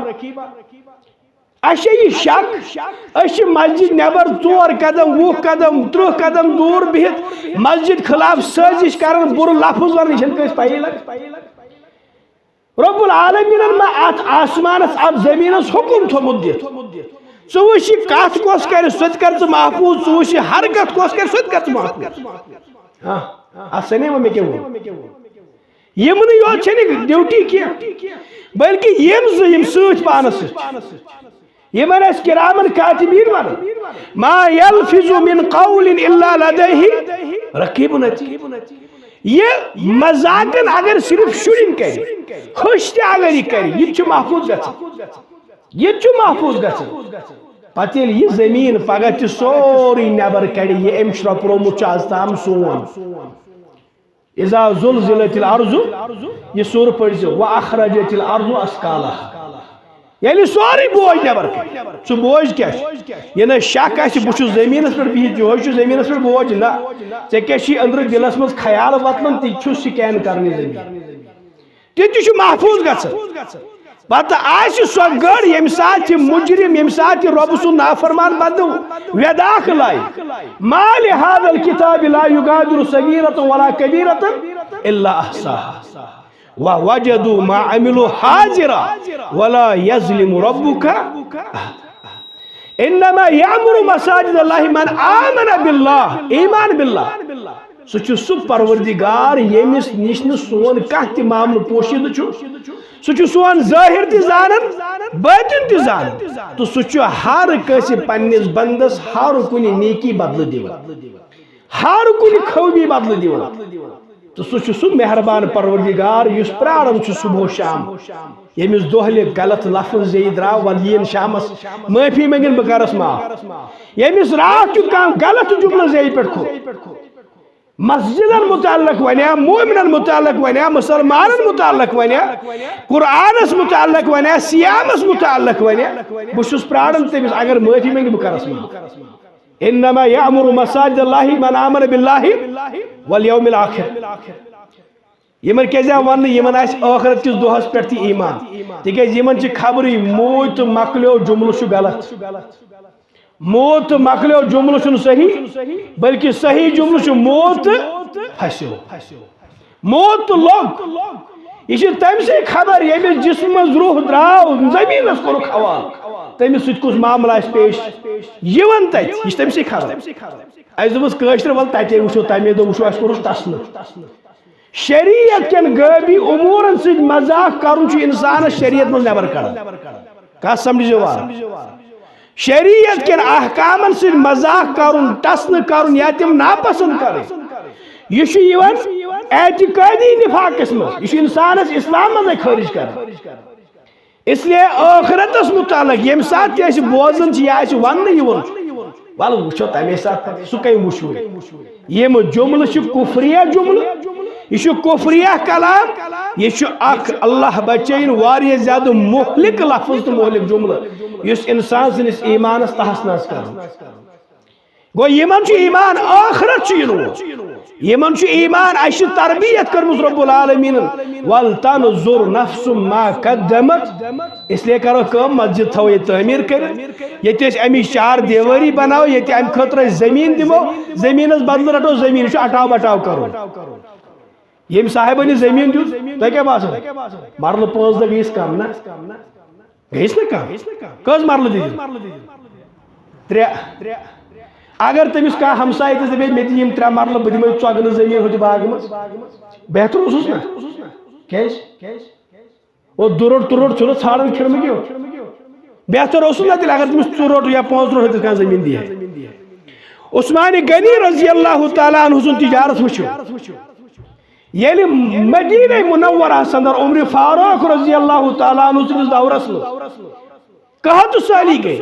اَسہِ چھےٚ یہِ شک، أسۍ چھِ مسجد نٮ۪بر ژور قدم، وُہ قدم، ترٕٛہ قدم دوٗر بِہِتھ مسجد خلاف سٲزِش کران، بُرٕ لفظ ونان، یہِ چھَنہٕ کٲنٛسہِ پَیی لگان۔ رب العالمینن ما اتھ آسمانس، اتھ زمینس حکم تھوٚمُت دِتھ؟ ژٕ وٕچھ یہِ کتھ کۄس کرِ، سۄ تہِ کر ژٕ محفوظ، ژٕ وٕچھ یہِ حرکت کۄس کرِ، سۄ تہِ کر ژٕ محفوظ۔ ہاں، اتھ سنے وۄنۍ مےٚ کیٛاہ ووٚن؟ یِمنٕے یوت چھنہٕ ڈیوٹی کینٛہہ، بلکہِ یِم زٕ یِم سۭتۍ پانس سۭتۍ چھِ۔ یِمن ٲسۍ کرامن کاتبین ونان، ما یلفظ من قول الا لدیہ رقیب عتید۔ یہ مذاقن اگر صرف شرین کرِ، ہش تہ اگر یہ کرِ، یہ چھ محفوظ گژھان، یہ چھ محفوظ گژھان۔ پتہ ییٚلہِ یہ زمین پگہ تہ سورُے نٮ۪بر کڑِ، یہ أمۍ شرپرومُت چھُ از تام سون۔ اذا زلزلت الارض، یہ سورہ پٔرزِ، واخرجت الارض اثقالها۔ ییٚلہِ سورُے بوج نٮ۪بر کڑِ، سُہ بوج کیٛاہ چھُ؟ یہِ نہ شک آسہِ، بہٕ چھُس زٔمیٖنَس پٮ۪ٹھ بِہِتھ، یِہوٚے چھُ زٔمیٖنَس پٮ۪ٹھ بوج، نہ۔ ژےٚ کیٛاہ چھُے أنٛدرٕ دِلَس منٛز خیال وۄتلان، تہِ چھُ سکین کرنہِ زٔمیٖن۔ تہِ تہِ چھُ محفوظ گژھان۔ پتہٕ آسہِ سۄ گٔر، ییٚمہِ ساتہٕ یہِ مُجرِم، ییٚمہِ ساتہٕ یہِ رۄبہٕ سُنٛد نافرمان بندٕ ویداکھ لایہِ۔ ما لهذا الكتاب لا يغادر صغيرة ولا كبيرة إلا أحصاها ووجدوا ما عملوا حاضرا ولا يظلم ربك أحدا۔ انما یعمر مساجد اللہ من آمن باللہ، ایمان باللہ۔ سُہ چھُ سُہ پروردگار ییٚمِس نِش نہٕ سون کانٛہہ تہِ معاملہٕ پوشیدٕ چھُ۔ سُہ چھُ سون ظٲہِر تہِ زانان، باطن تہِ زانان۔ تہٕ سُہ چھُ ہر کٲنٛسہِ پننِس بندس ہر کُنہِ نیکی بدلہٕ دِوان، ہر کُنہِ خوٗبی بدلہٕ دِوان۔ تہٕ سُہ چھُ سُہ مہربان پروردگار یُس پراران چھُ صبح و شام۔ ییٚمِس دۄہلہِ غلط لفظ زیٚیہِ درٛاو، وَلہٕ یِیِن شامس معٲفی منٛگِن، بہٕ کرس معاف۔ ییٚمِس راتھ کیُتھ کانٛہہ غلط جملہٕ زیٚیہِ پٮ۪ٹھ کھوٚت، مسجدن متعلق ونیا، مومنن متعلق ونیا، مسلمانن متعلق ونیا، قرآنس متعلق ونیا، صیامس متعلق ونیا، بہٕ چھُس پراران تٔمِس، اگر معٲفی منٛگہِ، بہٕ کرس معاف۔ انما یعمر مساجد اللہ من آمن باللہ والیوم الاخر۔ یِمن کیازِ آو وننہٕ؟ یِمن آسہِ ٲخرت کِس دۄہس پٮ۪ٹھ تہِ ایمان، تِکیازِ یِمن چھِ خبرٕے موٗدۍ تہٕ مۄکلیو جملہٕ چھُ غلط۔ موٗد تہٕ مۄکلیو جملہٕ چھُنہٕ صحیح، بلکہِ صحیح جملہٕ چھُ موٗد تہٕ پھسیو۔ موٗد تہٕ لوٚگ۔ یہِ چھِ تٔمۍ سٕے خبر، ییٚمِس جسمہٕ منٛز روح درٛاو، زٔمیٖنَس کوٚرُکھ حوالہٕ۔ تٔمِس سۭتۍ کُس معاملہٕ آسہِ پیش یِوان تَتہِ، یہِ چھِ تٔمۍ سٕے خبر۔ اَسہِ دوٚپُس کٲشرٮ۪ن، وَلہٕ تَتے وٕچھو، تَمے دۄہ وٕچھو، اَسہِ کوٚرُس ٹَسنہٕ۔ شریعت کٮ۪ن غٲبی امورن سۭتۍ مذاق کرُن چھُ انسانس شریعت منٛز نٮ۪بر کڑان۔ کتھ سمجھو؟ شریعت کٮ۪ن احکامن سۭتۍ مذاق کرُن، ٹسنہٕ کرُن یا تِم ناپسند کرٕنۍ، یہِ چھُ یِوان اعتقٲدی نفاقس منٛز، یہِ چھُ انسانس اسلام منٛزے خٲرج کران۔ اس لیے ٲخرتس متعلق ییٚمہِ ساتہٕ تہِ اَسہِ بوزُن چھُ یا اَسہِ وننہٕ یِوان چھُ، ولہٕ وٕچھو تمے ساتہٕ پتہٕ سُہ کٔمۍ وٕچھوٕ۔ یِم جملہٕ چھِ کفریہ جملہٕ، یہِ چھُ کفریہ کلام، یہِ چھُ اکھ اللہ بچٲیِن واریاہ زیادٕ مہلک لفظ تہٕ مہلک جملہٕ، یُس انسان سٕنٛدِس ایمانس تہس نہس کران۔ گوٚو یِمن چھُ ایمان ٲخرت چھُ یِنہٕ وول۔ یِمن چھُ ایمان، اَسہِ چھِ تربیت کٔرمٕژ رب العالمیٖنن، "ولتنظر نفس ما قدمت"۔ اس لیے کرو کٲم، مسجد تھاوو ییٚتہِ تعمیٖر کٔرِتھ، ییٚتہِ أسۍ اَمِچ چار دیوٲری بناوو، ییٚتہِ اَمہِ خٲطرٕ أسۍ زٔمیٖن دِمو، زٔمیٖنس بدلہٕ رٹو زٔمیٖن، یہِ چھُ اٹاو بٹاو کرُن۔ ییٚمہِ صاحبن یہِ زٔمیٖن دیُت، تۄہہِ کیٛاہ باسان؟ مرلہٕ پانٛژھ دۄہ گٔیِس کم نہ؟ گٔیِس نہ کم؟ کٔژ مرلہٕ دِتِس؟ ترٛےٚ۔ اگر تٔمِس کانٛہہ ہمسایہِ تہِ دَپہِ، "مےٚ دِ یِم ترٛےٚ مرلہٕ، بہٕ دِمے ژۄگنہٕ زٔمیٖن ہُتہِ باغہٕ منٛز"، بہتر اوسُس نہ؟ کیٛازِ؟ او، دُرُر تُرُر چھُنہٕ ژھانٛڈان کھِرمہٕ کیو۔ بہتر اوسُس نہ تیٚلہِ اگر تٔمِس ژُرُر یا پانٛژھ رُر ہُتہِ کانٛہہ زٔمیٖن دِیہِ ہے۔ عثمان غنی رضی اللہ تعالیٰ عنہ سُنٛد تجارت وٕچھِو۔ ییٚلہِ مدینہ منورہس اندر عمر فاروق رضی اللہ تعالیٰ عنہ سٕنٛدِس دورس منٛز قحط سٲلی گٔے،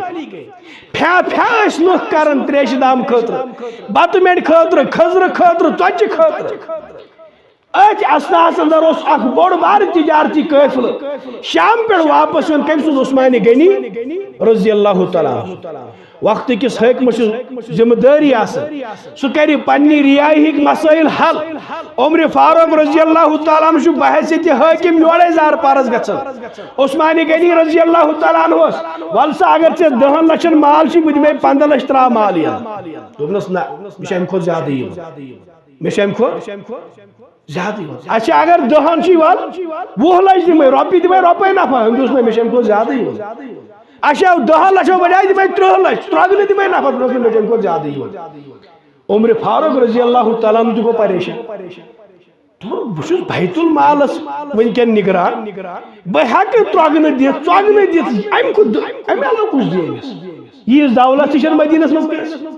پھیٛا پھیٛا ٲسۍ لُکھ کران تریشہِ دام خٲطرٕ، بتہٕ میٚنٛڈِ خٲطرٕ، کھٔزرٕ خٲطرٕ، ژۄچہِ خٲطرٕ۔ أتھۍ اثناہس اندر اوس اکھ بوٚڑ بارٕ تجارتی قٲفلہٕ شام پٮ۪ٹھ واپس یِوان۔ کٔمۍ سُنٛد؟ عثمان غنی رضی اللہ تعالیٰ عنہ۔ وقتہٕ کِس حٲکمس چھِ ذمہٕ دٲری آسان، سُہ کرِ پننہِ رعایہِ ہٕکۍ مسٲیل حل۔ عمر فاروق رضی اللہ تعالیٰ عنہ چھُ بحیثیت حٲکم یورے زار پارس گژھان۔ عثمان غنی رضی اللہ تعالیٰ عنہ اوس، "ول سا، اگر ژےٚ دہن لچھن مال چھُے، بہٕ دِمے پنٛداہ لچھ، ترٛاو مال یَلہٕ۔" دوٚپنس، "نہ، مےٚ چھُ امہِ کھۄتہٕ زیادٕ یِوان، مےٚ چھُ امہِ کھۄتہٕ زیادٕ یِوان۔" اچھا، اگر دہن چھُے، ول وُہ لچھ دِمے، رۄپیہِ دِمے، رۄپے نفع۔ أمۍ دوٚپُس، نہ، مےٚ چھُ امہِ کھۄتہٕ زیادٕ یِوان۔ اچھا، دہن لچھو بجایہِ دِمے ترٕٛہ لچھ، ترۄگنہٕ دِمے نفع، دوٚپنس، نہ، مےٚ چھُ امہِ کھۄتہٕ زیادٕ یِوان۔ عمر فاروق رضی اللہ تعالیٰ عنہ تہِ گوٚو پریشان۔ دوٚپُن، بہٕ چھُس بیت المالس وٕنکٮ۪ن نگران، بہٕ ہٮ۪کہٕ ترۄگنہٕ دِتھ، ژۄگنہٕ دِتھ، امہِ کھۄتہٕ، امہِ علاوٕ کُس دِیہِ أمِس؟ ییٖژ دولت تہِ چھنہٕ مدینس منٛز کٲنٛسہِ۔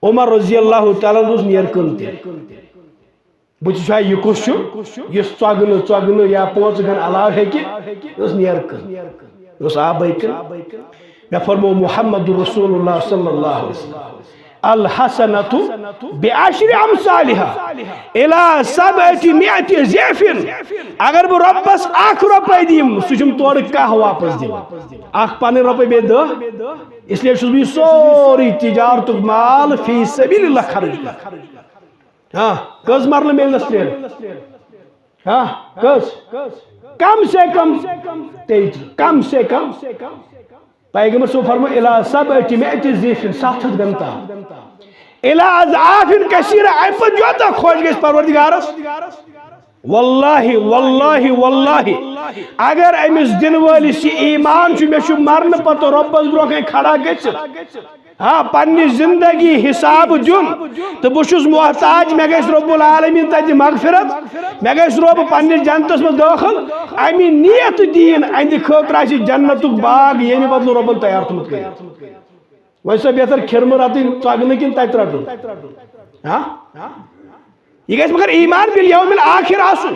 عمر رضی اللہ تعالیٰ عنہ دوٚپُس، نیر کٕن تیٚلہِ۔ بہٕ تہِ چھُس، یہِ کُس چھُ، یُس ژۄگنہٕ، ژۄگنہٕ یا پونٛسہٕ گن علاوٕ ہیٚکہِ؟ یہِ اوس نیر کٕن۔ یہِ اوس آبے کٕن۔ مےٚ فرموو محمد رسول اللہ صلی اللہ علیہ وسلم، الحسنۃ بعشر امثالها الی سبعمائۃ ضعف۔ اگر بہٕ رۄپس اکھ رۄپے دِمہٕ، سُہ چھُم تورٕ کاہ واپس دِوان۔ اکھ پنٕنۍ رۄپے بیٚیہِ دہ۔ اس لیے چھُس بہٕ یہِ سورُے تجارتُک مال فی سبیل اللہ خرٕچ کران۔ ہاں، کٔژ مرلہٕ میلنس ترٛیٚیہِ؟ ہاں، کٔژ؟ کم سے کم تیٚیہِ ترٕٛہ، کم سے کم۔ پیغمبر صٲب فرمو، الی سبعمائۃ ضعف، ستھ ہتھ گنتا۔ الی اضعاف کثیرہ، امہِ پتہٕ یوٗتاہ خۄش گژھِ پروردگارس۔ واللہ، واللہ، واللہ، اگر أمِس دِنہٕ وٲلِس یہِ ایمان چھُ، مےٚ چھُ مرنہٕ پتہٕ رۄبس برونٛہہ کنہِ کھڑا گٔژھِتھ، ہاں، پننہِ زندگی حساب دیُن، تہٕ بہٕ چھُس محتاج، مےٚ گژھِ رب العالمین تتہِ مغفرت، مےٚ گژھِ رب پننِس جنتس منٛز دٲخل، امہِ نیت دیٖن، اہندِ خٲطرٕ آسہِ جنتُک باغ، ییٚمہِ بدلہٕ رۄبن تیار تھوٚمُت کٔرِتھ۔ وۄنۍ چھا بہتر کھِرمہٕ رٹٕنۍ ژۄگنہٕ کِنہٕ تتہِ رٹُن؟ ہاں؟ یہِ گژھِ مگر ایمان بالیوم الآخر آسُن۔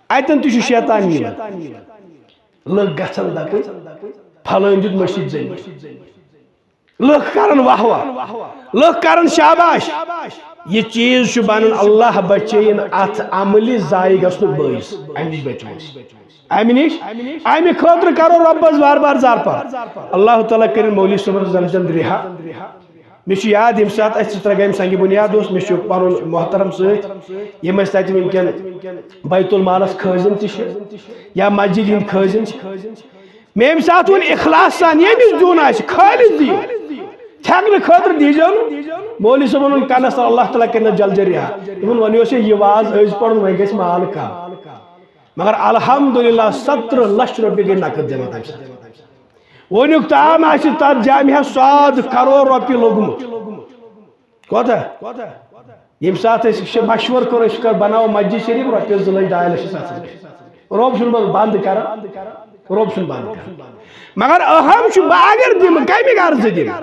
اتٮ۪ن تہِ چھُ شیطان یِوان۔ لُکھ گژھن دپٕنۍ، پھلٲنۍ دیُت مٔشیٖد زٔمیٖن۔ لُکھ کرن واہ واہ، لُکھ کرن شاباش۔ یہِ چیٖز چھُ بنان، اللہ بچٲیِن، اتھ عملہِ ضایع گژھنُک بٲعث۔ امہِ نِش بچو أسۍ۔ امہِ نِش، امہِ خٲطرٕ کرو رۄبس بار بار زارپار۔ اللہ تعالیٰ کٔرِن مولوی صٲبن زن زن رِہا۔ مےٚ چھُ یاد، ییٚمہِ ساتہٕ اَسہِ ژٕ ترٛےٚ گامہِ سنگِ بُنیاد اوس، مےٚ چھُ پنُن محترم سۭتۍ، یِم أسۍ تتہِ وٕنکٮ۪ن بیت المالس خٲزِن تہِ چھِ یا مسجد ہٕنٛدۍ خٲزِن چھِ۔ مےٚ ییٚمہِ ساتہٕ ووٚن اخلاص سان، ییٚمِس دیُن آسہِ خٲلص دِیِو، ژھٮ۪کنہٕ خٲطرٕ دیٖزیو نہٕ۔ مولوی صٲبن ووٚن کنس تل، اللہ تعالیٰ کٔرِنس جلدی رِہا۔ دوٚپُن، وۄنۍ اوس یہِ، یہِ واز أزۍ پرُن، وۄنۍ گژھِ مال کم۔ مگر الحمدللہ، سترہ لچھ رۄپیہِ گٔے نقد جمع تمہِ ساتہٕ۔ وۄنیُک تام آسہِ تتھ جامعہ ساد کرور رۄپیہِ لوٚگمُت۔ کوتاہ؟ ییٚمہِ ساتہٕ أسۍ چھِ مشورٕ کوٚر، أسۍ کر بناوو مسجد شریف، رۄپیس زٕ لچھ، ڈاے لچھ چھِ اتھ منٛز۔ رۄب چھُنہٕ بنٛد کران۔ رۄب سُنٛد بنٛدٕ کران۔ مگر اہم چھُ، بہٕ اگر دِمہٕ، کَمہِ غرضہٕ دِمہٕ؟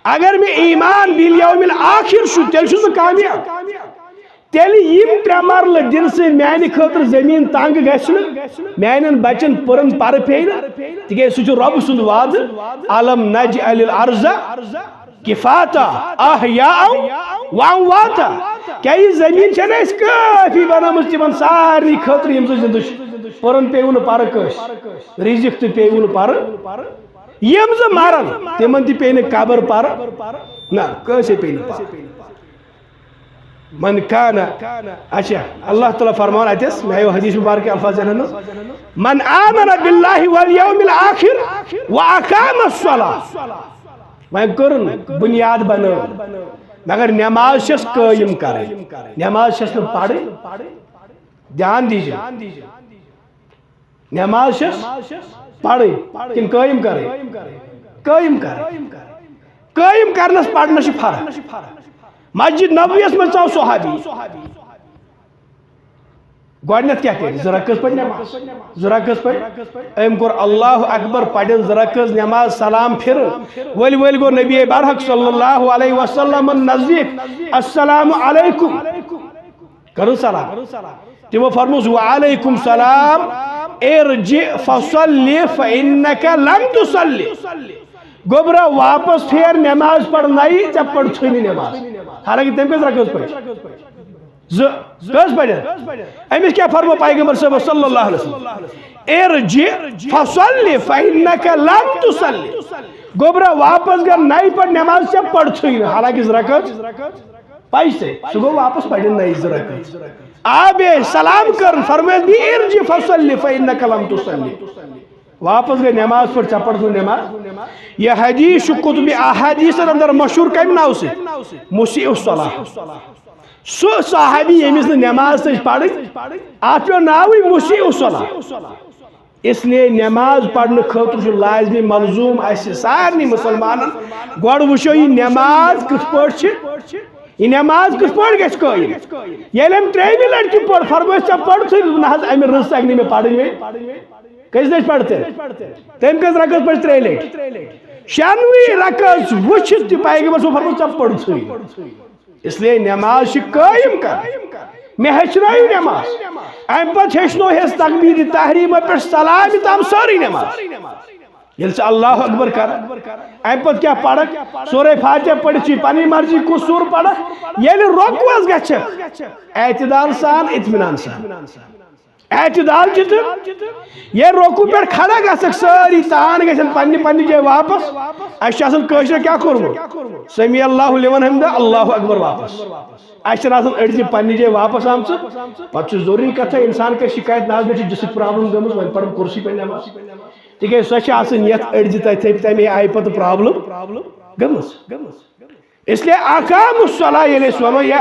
اگر مےٚ ایمان بالیوم الآخر چھُ، تیٚلہِ چھُس بہٕ کامیاب۔ تیٚلہِ یِم ترٛےٚ مرلہٕ دِنہٕ سۭتۍ میانہِ خٲطرٕ زٔمیٖن تنگ گژھِ نہٕ، میانٮ۪ن بچن پٔرن پرٕ پیٚیہِ نہٕ، تِکیازِ سُہ چھُ رۄب سُنٛد وعدٕ، "الم نجعل الارض کفاتا احیاء و امواتا"۔ کیٛاہ یہِ زٔمیٖن چھَنہٕ اَسہِ کٲفی بنٲومٕژ تِمن سارنٕے خٲطرٕ یِم زٕ زِندٕ چھِ؟ پٔرن پیٚیہِ نہٕ پرٕ کٲنٛسہِ، رِزِق تہِ پیٚیہِ نہٕ پرٕ، یِم زٕ مرن تِمن تہِ پیٚیہِ نہٕ قبر پرٕ، نہ، کٲنٛسے پیٚیہِ نہٕ پرٕ۔ من کان، اچھا، اللہ تعالیٰ فرمان اتس، مےٚ ہیو حدیث مبارک الفاظ ذہنن منٛز، "من آمن باللہ والیوم الآخر واقام الصلاۃ"۔ وۄنۍ کٔرٕن بنیاد بنٲو، مگر نماز چھس قٲیِم کرٕنۍ، نماز چھس نہٕ پرٕنۍ۔ دھیان دیجیے، نماز چھس پرٕنۍ کِنہٕ قٲیِم کرٕنۍ؟ قٲیِم کرٕنۍ۔ قٲیِم کرنس پرنس چھِ فرق۔ مسجد نبویس منٛز ژاو صحابی، گۄڈٕنیتھ کیٛاہ کرِ؟ زٕ رکعت پرِ نماز، زٕ رکعت پرِ۔ أمۍ کوٚر اللہ اکبر، پرن زٕ رکعت نماز، سلام پھِرٕ، ؤلۍ ؤلۍ گوٚو نبی برحق صلی اللہ علیہ وسلم نزدیک، "السلام علیکم"۔ کرن سلام۔ تِمو فرموس، "وعلیکم سلام، ارجع فصلی فانک لم تصلی"۔ گوٚبرا، واپس پھیر، نماز پڑھ نئی، ژےٚ پٔرتھٕے نہٕ نماز۔ حالانکہ تٔمۍ کٔژ رکعت پٔرۍ؟ زٕ۔ کٔژ پٔرۍ؟ أمِس کیٛاہ فرمو پیغمبر صٲبس صلی اللہ علیہ وسلم؟ "ارجع فصلی فانک لم تصلی"۔ گوٚبرا، واپس گژھ، نئی پڑھ نماز، ژےٚ پٔرتھٕے نہٕ۔ حالانکہ زٕ رکعت پَزِ ژےٚ۔ سُہ گوٚو واپس پرنہِ نَیہِ زٕ رکعت۔ آ، بیٚیہِ سلام کٔرٕن، فرمٲیِس بیٚیہِ، "ارجع فصلی فانک لم تصلی"۔ واپس گٔے نماز پٔر، ژےٚ پٔرتھ نہٕ نماز۔ یہِ حدیث چھُ کتب احادیثن اندر مشہور کمہِ ناوٕ سۭتۍ؟ مسیء الصلاۃ۔ سُہ صحابی ییٚمِس نہٕ نماز تٔج پرٕنۍ، اتھ پیوٚو ناوٕے مسیء الصلاۃ۔ اس لیے نماز پرنہٕ خٲطرٕ چھُ لازمی ملزوم اسہِ سارنٕے مسلمانن۔ گۄڈٕ وٕچھو، یہِ نماز کِتھ پٲٹھۍ چھِ، یہِ نماز کِتھ پٲٹھۍ گژھِ قٲیِم؟ ییٚلہِ أمۍ ترٛیٚیِمہِ لٹہِ تہِ پٔر، فرمٲیِس، "ژےٚ پٔرتھٕے نہٕ، نہ حظ، اَمہِ رٕژ اَگہِ نہٕ مےٚ پرٕنۍ وۄنۍ۔" کٔژِ لٹہِ پرِ تٔمۍ؟ تٔمۍ کٔژ رکعت پرِ؟ ترٛیٚیہِ لٹہِ۔ شٮ۪نوٕے رکعت وٕچھِتھ تہِ پیغمبر صٲب فرموو، "ژےٚ پٔرتھٕے نہٕ۔" اس لیے نماز چھِ قٲیِم کرٕنۍ۔ مےٚ ہیٚچھنٲیِو نماز۔ اَمہِ پتہٕ ہیٚچھنو ہیٚس تکبیٖرِ تحریٖمہ پٮ۪ٹھ سلامہِ تام سٲرٕے نماز۔ ییٚلہِ ژٕ اللہ اکبر کرکھ، اَمہِ پتہٕ کیٛاہ پرکھ؟ سورہ فاتحہ پٔرِتھ چھِ پنٕنۍ مرضی کُس سورٕ پرکھ۔ ییٚلہِ رۄکوَس گژھکھ، اعتدال سان، اطمینان سان۔ اعتدال چھِ تہٕ ییٚلہِ رکوع پٮ۪ٹھ کھڑا گژھکھ، سٲری تان گژھن پننہِ پننہِ جایہِ واپس۔ اَسہِ چھُ آسان کٲشرٮ۪ن کیٛاہ کوٚرمُت؟ سمیع اللہ لمن حمدہ، اللہ اکبر واپس۔ اَسہِ چھِنہٕ آسان أڑۍ تہِ پننہِ جایہِ واپس آمژٕ۔ پتہٕ چھُ ضروٗری کتھا، انسان کرِ شکایت، "نہ حظ، مےٚ چھِ جسمٕچ پرابلم گٔمٕژ، وۄنۍ پرٕ بہٕ کُرسی پٮ۪ٹھ نٮ۪ماز۔" تِکیٛازِ سۄ چھِ آسان یتھ أڑۍ تہِ تتہِ تمے آیہِ پتہٕ پرابلم گٔمٕژ۔ اس لیے اقام الصلاۃ ییٚلہِ أسۍ ونو یا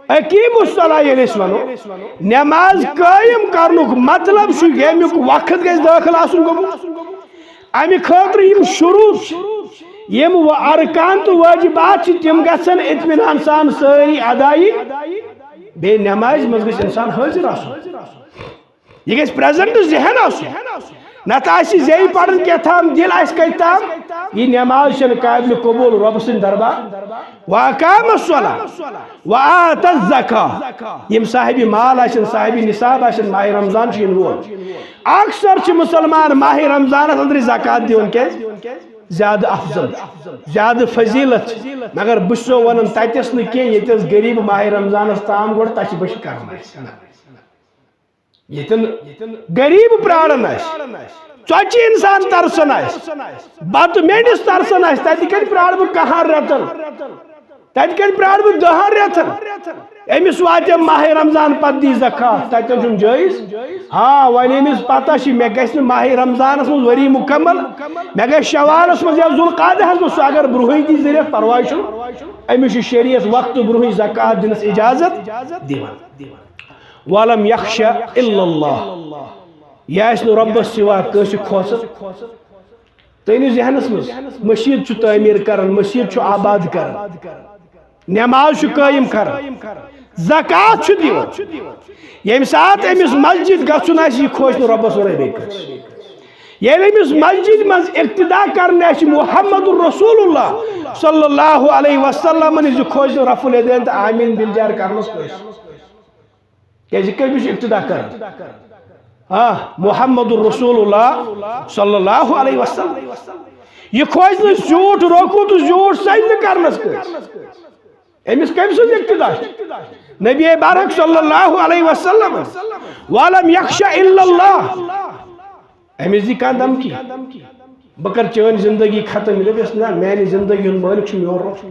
اقیم الصلاۃ ییٚلہِ أسۍ ونو، نماز قٲیِم کرنُک مطلب چھُ ییٚمیُک وقت گژھِ دٲخل آسُن گوٚمُت۔ امہِ خٲطرٕ یِم شروٗط، یِم و-، ارکان تہٕ وٲجِبات چھِ، تِم گژھن اطمینان سان سٲری ادا یِنۍ۔ بیٚیہِ نمازِ منٛز گژھِ انسان حٲضِر آسُن۔ یہِ گژھِ پریزنٹ ذہن آسُن۔ نتہٕ آسہِ زیٚیہِ پران کیٛاہ تام، دِل آسہِ کتہِ تام۔ یہِ نماز چھنہٕ قابل قبول رۄب سٕنٛدِ دربار۔ واقام الصلاۃ وآت الزکاۃ۔ یِم صاحبِ مال آسن، صاحبِ نصاب آسن، ماہِ رمضان چھُ یِنہٕ وول۔ اکثر چھِ مسلمان ماہِ رمضانس اندرٕے زکوٰۃ دِوان۔ کیٛازِ؟ زیادٕ افضل، زیادٕ فضیلت۔ مگر بہٕ چھُسو ونان، تتٮ۪س نہٕ کینٛہہ، ییٚتٮ۪س غریب ماہِ رمضانس تام گۄڈٕ تتہِ چھِ بہٕ کران۔ ییٚتٮ۪ن غریب پراران آسہِ، ژۄچہِ انسان ترسان آسہِ، بتہٕ میٚنٛڈِس ترسان آسہِ، تتہِ کتہِ پرارٕ بہٕ کہن رٮ۪تن؟ تتہِ کتہِ پرارٕ بہٕ دہن رٮ۪تن؟ أمِس واتہِ ماہِ رمضان پتہٕ دی زکوٰۃ، تتٮ۪ن چھُنہٕ جٲیز۔ ہاں، وۄنۍ أمِس پتہ چھِ، مےٚ گژھِ نہٕ ماہِ رمضانس منٛز ؤری مکمل، مےٚ گژھِ شوالس منٛز یا ذوالقعدہس منٛز، سُہ اگر برونٛہٕے دی ذٔریعہٕ، پرواے چھُنہٕ۔ أمِس چھُ شریعت وقتہٕ برونٛہٕے زکوٰۃ دِنس اجازت دِوان۔ ولم یخش الا اللہ، یہِ آسہِ نہٕ رۄبس سوا کٲنٛسہِ کھوژان۔ تُہۍ أنِو ذہنس منٛز، مٔشیٖد چھُ تعمیٖر کران، مٔشیٖد چھُ آباد کران، نماز چھُ قٲیِم کران، زکوٰۃ چھُ دِوان۔ ییٚمہِ ساتہٕ أمِس مسجد گژھُن آسہِ، یہِ کھوژِ نہٕ رۄبس ورٲے بیٚیہِ کٲنٛسہِ۔ ییٚلہِ أمِس مسجد منٛز اقتدا کرنہِ آسہِ محمد رسول اللہ صلی اللہ علیہ وسلم، یہِ کھوژِ نہٕ رفع الیدین تہٕ آمین بالجہر کرنس کٲنٛسہِ۔ کیازِ کٔمِس چھُ اقتدا کران؟ آ، محمد رسول اللہ صلی اللہ علیہ وسلم۔ یہِ کھوژِ نہٕ زیوٗٹھ رکوع تہٕ زیوٗٹھ سجدٕ کرنس کٲنٛسہِ۔ أمِس کٔمۍ سُنٛد اقتدا چھُ؟ نبی برحق صلی اللہ علیہ وسلم۔ ولم یخش الا اللہ۔ أمِس دی کانٛہہ دھمکی، بہٕ کرٕ چٲنۍ زندگی ختم۔ یہِ دَپٮ۪س، نہ، میانہِ زندگی ہُنٛد مٲلِک چھُ میون رۄب۔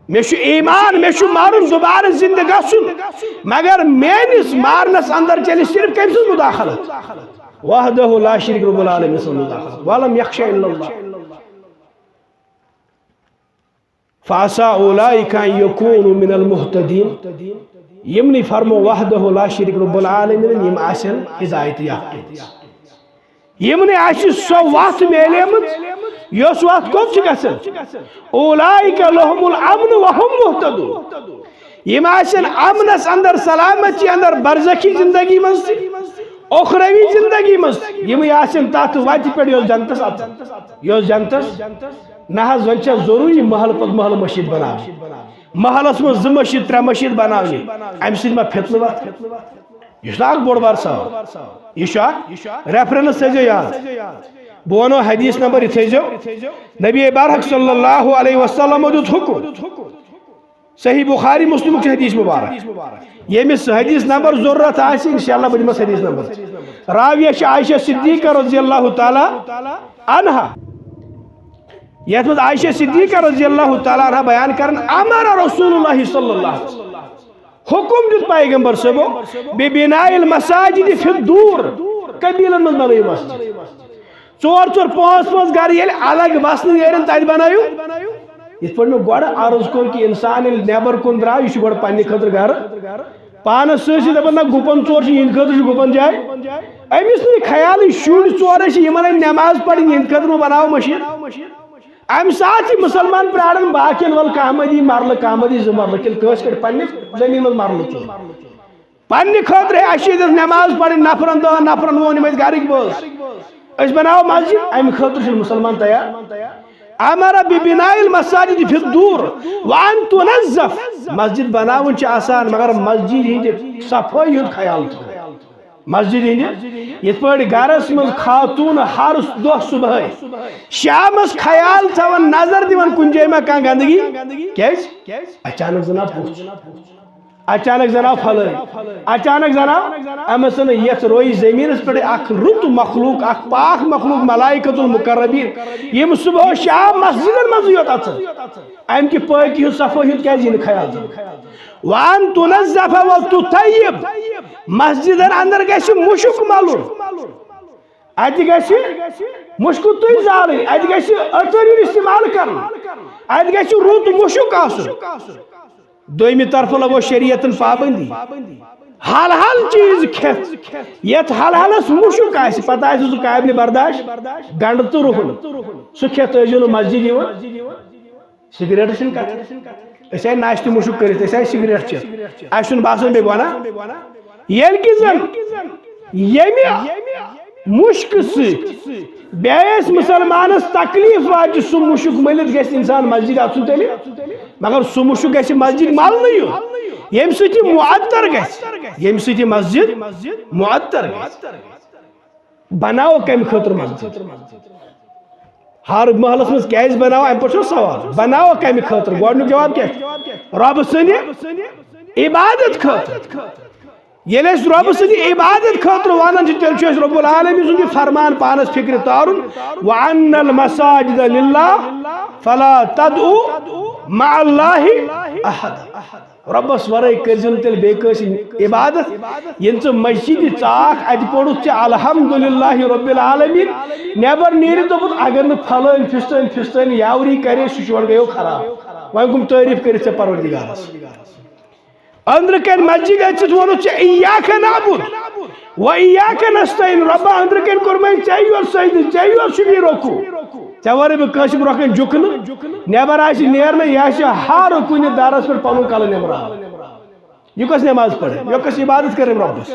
مےٚ چھُ ایمان، مےٚ چھُ مرُن، دوبارٕ زندٕ گژھُن، مگر میٲنِس مارنس اندر چلہِ صرف کٔمۍ سٕنٛز مداخلت؟ وحدہ لا شریک رب العالمین سٕنٛز مداخلت۔ ولم یخش الا اللہ۔ فعسى أولئك أن يكونوا من المهتدين۔ یِمنٕے فرمو وحدہ لا شریک رب العالمین، یِم آسن ہدایت یافتہٕ۔ یِمنٕے آسہِ سۄ وتھ میلیمٕژ، یۄس وتھ کوٚت چھِ گژھان؟ أولئك لهم الأمن وهم مهتدون۔ یِم آسن امنس اندر، سلامتی اندر، برزخی زندگی منٛز تہِ، اخروی زندگی منٛز تہِ۔ یِمٕے آسن تتھ وتہِ پٮ۪ٹھ یۄس جنتس اژان، یۄس جنتس۔ نہ حظ، وۄنۍ چھےٚ ضروٗری محلہٕ پتہٕ محلہٕ مٔشیٖد بناوٕنۍ۔ محلس منٛز زٕ مٔشیٖد، ترٛےٚ مٔشیٖد بناونہِ، امہِ سۭتۍ ما فِتنہٕ وۄتھِ؟ یہِ چھُ اکھ بوٚڑ بار سوال۔ یہِ چھُ اکھ ریفرنس، تھٲیزیو یاد۔ بہٕ ونو حدیث نمبر، یہِ تھٲیزیو۔ نبی برحق صلی اللہ علیہ وسلم دیُت حکم۔ صحیح بخاری مسلمُک چھُ حدیث مبارک۔ ییٚمِس حدیث نمبر ضروٗرت آسہِ، انشاءاللہ بہٕ دِمس حدیث نمبر۔ راویہ چھِ عائشہ صدیقہ رضی اللہ تعالیٰ عنہا۔ یتھ منٛز عائشہ صدیقہ رضی اللہ تعالیٰ عنہا بیان کران، امر رسول اللہ صلی اللہ علیہ وسلم، حکم دیُت پیغمبر صٲبو، ببناء المساجد فی الدور، قبیلن منٛز بنٲیِو مسجد۔ ژور ژور پانٛژھ پانٛژھ گرٕ ییٚلہِ الگ وسنہٕ نیرن، تتہِ بنٲیِو۔ یِتھ پٲٹھۍ مےٚ گۄڈٕ عرض کوٚر کہِ انسان ییٚلہِ نٮ۪بر کُن درٛاو، یہِ چھُ گۄڈٕ پننہِ خٲطرٕ گرٕ، پانس سۭتۍ سۭتۍ دپان، نہ، گُپن ژور چھِ، یِہنٛدِ خٲطرٕ چھِ گُپن جاے۔ أمِس نہٕ یہِ خیالٕے، شُرۍ ژورے چھِ، یِمن آیہِ نٮ۪ماز پرٕنۍ، یِہنٛدِ خٲطرٕ ما بناوو مٔشیٖد؟ امہِ ساتہٕ چھِ مسلمان پراران باقین، ول کانٛہہ ما دی مرلہٕ، کانٛہہ ما دی زٕ مرلہٕ، کِنہٕ کٲنٛسہِ کٔڑۍ پننہِ زٔمیٖن منٛز مرلہٕ ژور۔ پننہِ خٲطرٕ ہے، اسہِ چھِ ییٚتٮ۪تھ نٮ۪ماز پرٕنۍ نفرن دہن نفرن، ووٚن یِم ٲسۍ گرٕکۍ بٲژ۔ أسۍ بناوو مسجد، امہِ خٲطرٕ چھُنہٕ مسلمان تیار۔ امر ببناء المساجد فی الدور وان تنظف۔ مسجد بناوٕنۍ چھِ آسان، مگر مسجد ہٕنٛدِ صفٲیی ہُنٛد خیال تھاوُن۔ مسجد ہٕنٛدِ، یِتھ پٲٹھۍ گرس منٛز خاتوٗن ہر دۄہ صبحٲے شامس خیال تھاوان، نظر دِوان کُنہِ جایہِ ما کانٛہہ گندگی۔ کیازِ؟ اچانک زن آو پوٚژھ، اچانک زن آو پھلٲنۍ، اچانک زن آو أمۍ سٕنٛدِ یتھ رویہِ زٔمیٖنس پٮ۪ٹھ اکھ رُت مخلوق، اکھ پاک مخلوق، ملائکۃ المقربین، یِم صبح و شام مسجدن منٛزٕے یوت اژان۔ امہِ کہِ پٲکی ہُنٛد، صفٲیی ہُنٛد کیازِ یی نہٕ خیال تھاونہٕ؟ وان تنظف و تطیب، مسجدن اندر گژھِ مُشُک ملُن، اتہِ گژھِ مُشکُ تُج زالٕنۍ، اتہِ گژھِ عطر یُن استعمال کرنہٕ، اتہِ گژھِ رُت مُشُک آسُن۔ دوٚیمہِ طرفہٕ لگو شریعتن پابندی، حل حل چیٖز کھٮ۪تھ، یتھ حل حلس مُشُک آسہِ، پتہٕ آسہِ سُہ قابلِ برداشت، گنڈٕ تہٕ رُہُن، سُہ کھٮ۪تھ ٲسۍزیو نہٕ مسجد یِوان۔ سگریٹس چھِنہٕ کتھ۔ أسۍ آے ناشتہٕ مُشُک کٔرِتھ، أسۍ آے سگریٹ چٮ۪تھ۔ اَسہِ چھُنہٕ باسان بیٚیہِ گۄناہ۔ ییٚلہِ کہِ زن ییٚمہِ مُشکہٕ سۭتۍ بیٚیِس مُسلمانس تکلیف واتہِ، سُہ مُشُک مٔلِتھ گژھِ انسان مسجد اژُن تیٚلہِ، مگر سُہ مُشُک گژھِ مسجد ملنہٕ یُن، ییٚمہِ سۭتۍ یہِ معطر گژھِ، ییٚمہِ سۭتۍ یہِ مسجد معطر گژھِ۔ بناوو کمہِ خٲطرٕ مسجد؟ ہر محلس منٛز کیازِ بناوو؟ امہِ پٮ۪ٹھ چھُ سوال، بناوو کمہِ خٲطرٕ؟ گۄڈنیُک جواب کیٛاہ چھُ؟ رۄبہٕ سٕنٛدِ عبادت خٲطرٕ۔ ییٚلہِ أسۍ رۄبہٕ سٕنٛدِ عبادت خٲطرٕ ونان چھِ، تیٚلہِ چھُ اَسہِ رب العالمین سُنٛد یہِ فرمان پانس فکرِ تارُن، "وَأَنَّ الْمَسَاجِدَ لِلَّهِ فَلَا تَدْعُوا مَعَ اللَّهِ أَحَدًا۔" رۄبس ورٲے کٔرزِ نہٕ تیٚلہِ بیٚیہِ کٲنٛسہِ عبادت۔ ییٚلہِ ژٕ مسجدِ ژاکھ، اتہِ پوٚرُتھ ژےٚ الحمدللہ رب العالمین، نٮ۪بر نیٖرِتھ دوٚپُتھ، اگر نہٕ پھلٲنۍ پھستٲنۍ پھستٲنۍ یاوری کرے، سُہ چون گٔیو خراب۔ وۄنۍ کٕم تعریٖف کٔرِتھ ژےٚ پروردگارس؟ أنٛدرٕ کنۍ مسجد أژِتھ ووٚنُتھ ژےٚ، "ایاک نعبد و ایاک نستعین"، رۄبا، أنٛدرٕ کنۍ کوٚرمَے ژےٚ یوت سجدٕ، ژےٚ یوت چھُ یہِ رکوع۔ ژےٚ ورٲے بہٕ کٲنٛسہِ برونٛہہ کنہِ جُکہٕ نہٕ۔ نٮ۪بر آسہِ نیرنَے، یہِ آسہِ ہر کُنہِ درس پٮ۪ٹھ پنُن کلہٕ نٮ۪مراوان۔ یہِ کۄس نٮ۪ماز پٔرٕنۍ؟ یہِ کۄس عبادت کٔرٕنۍ رۄبس؟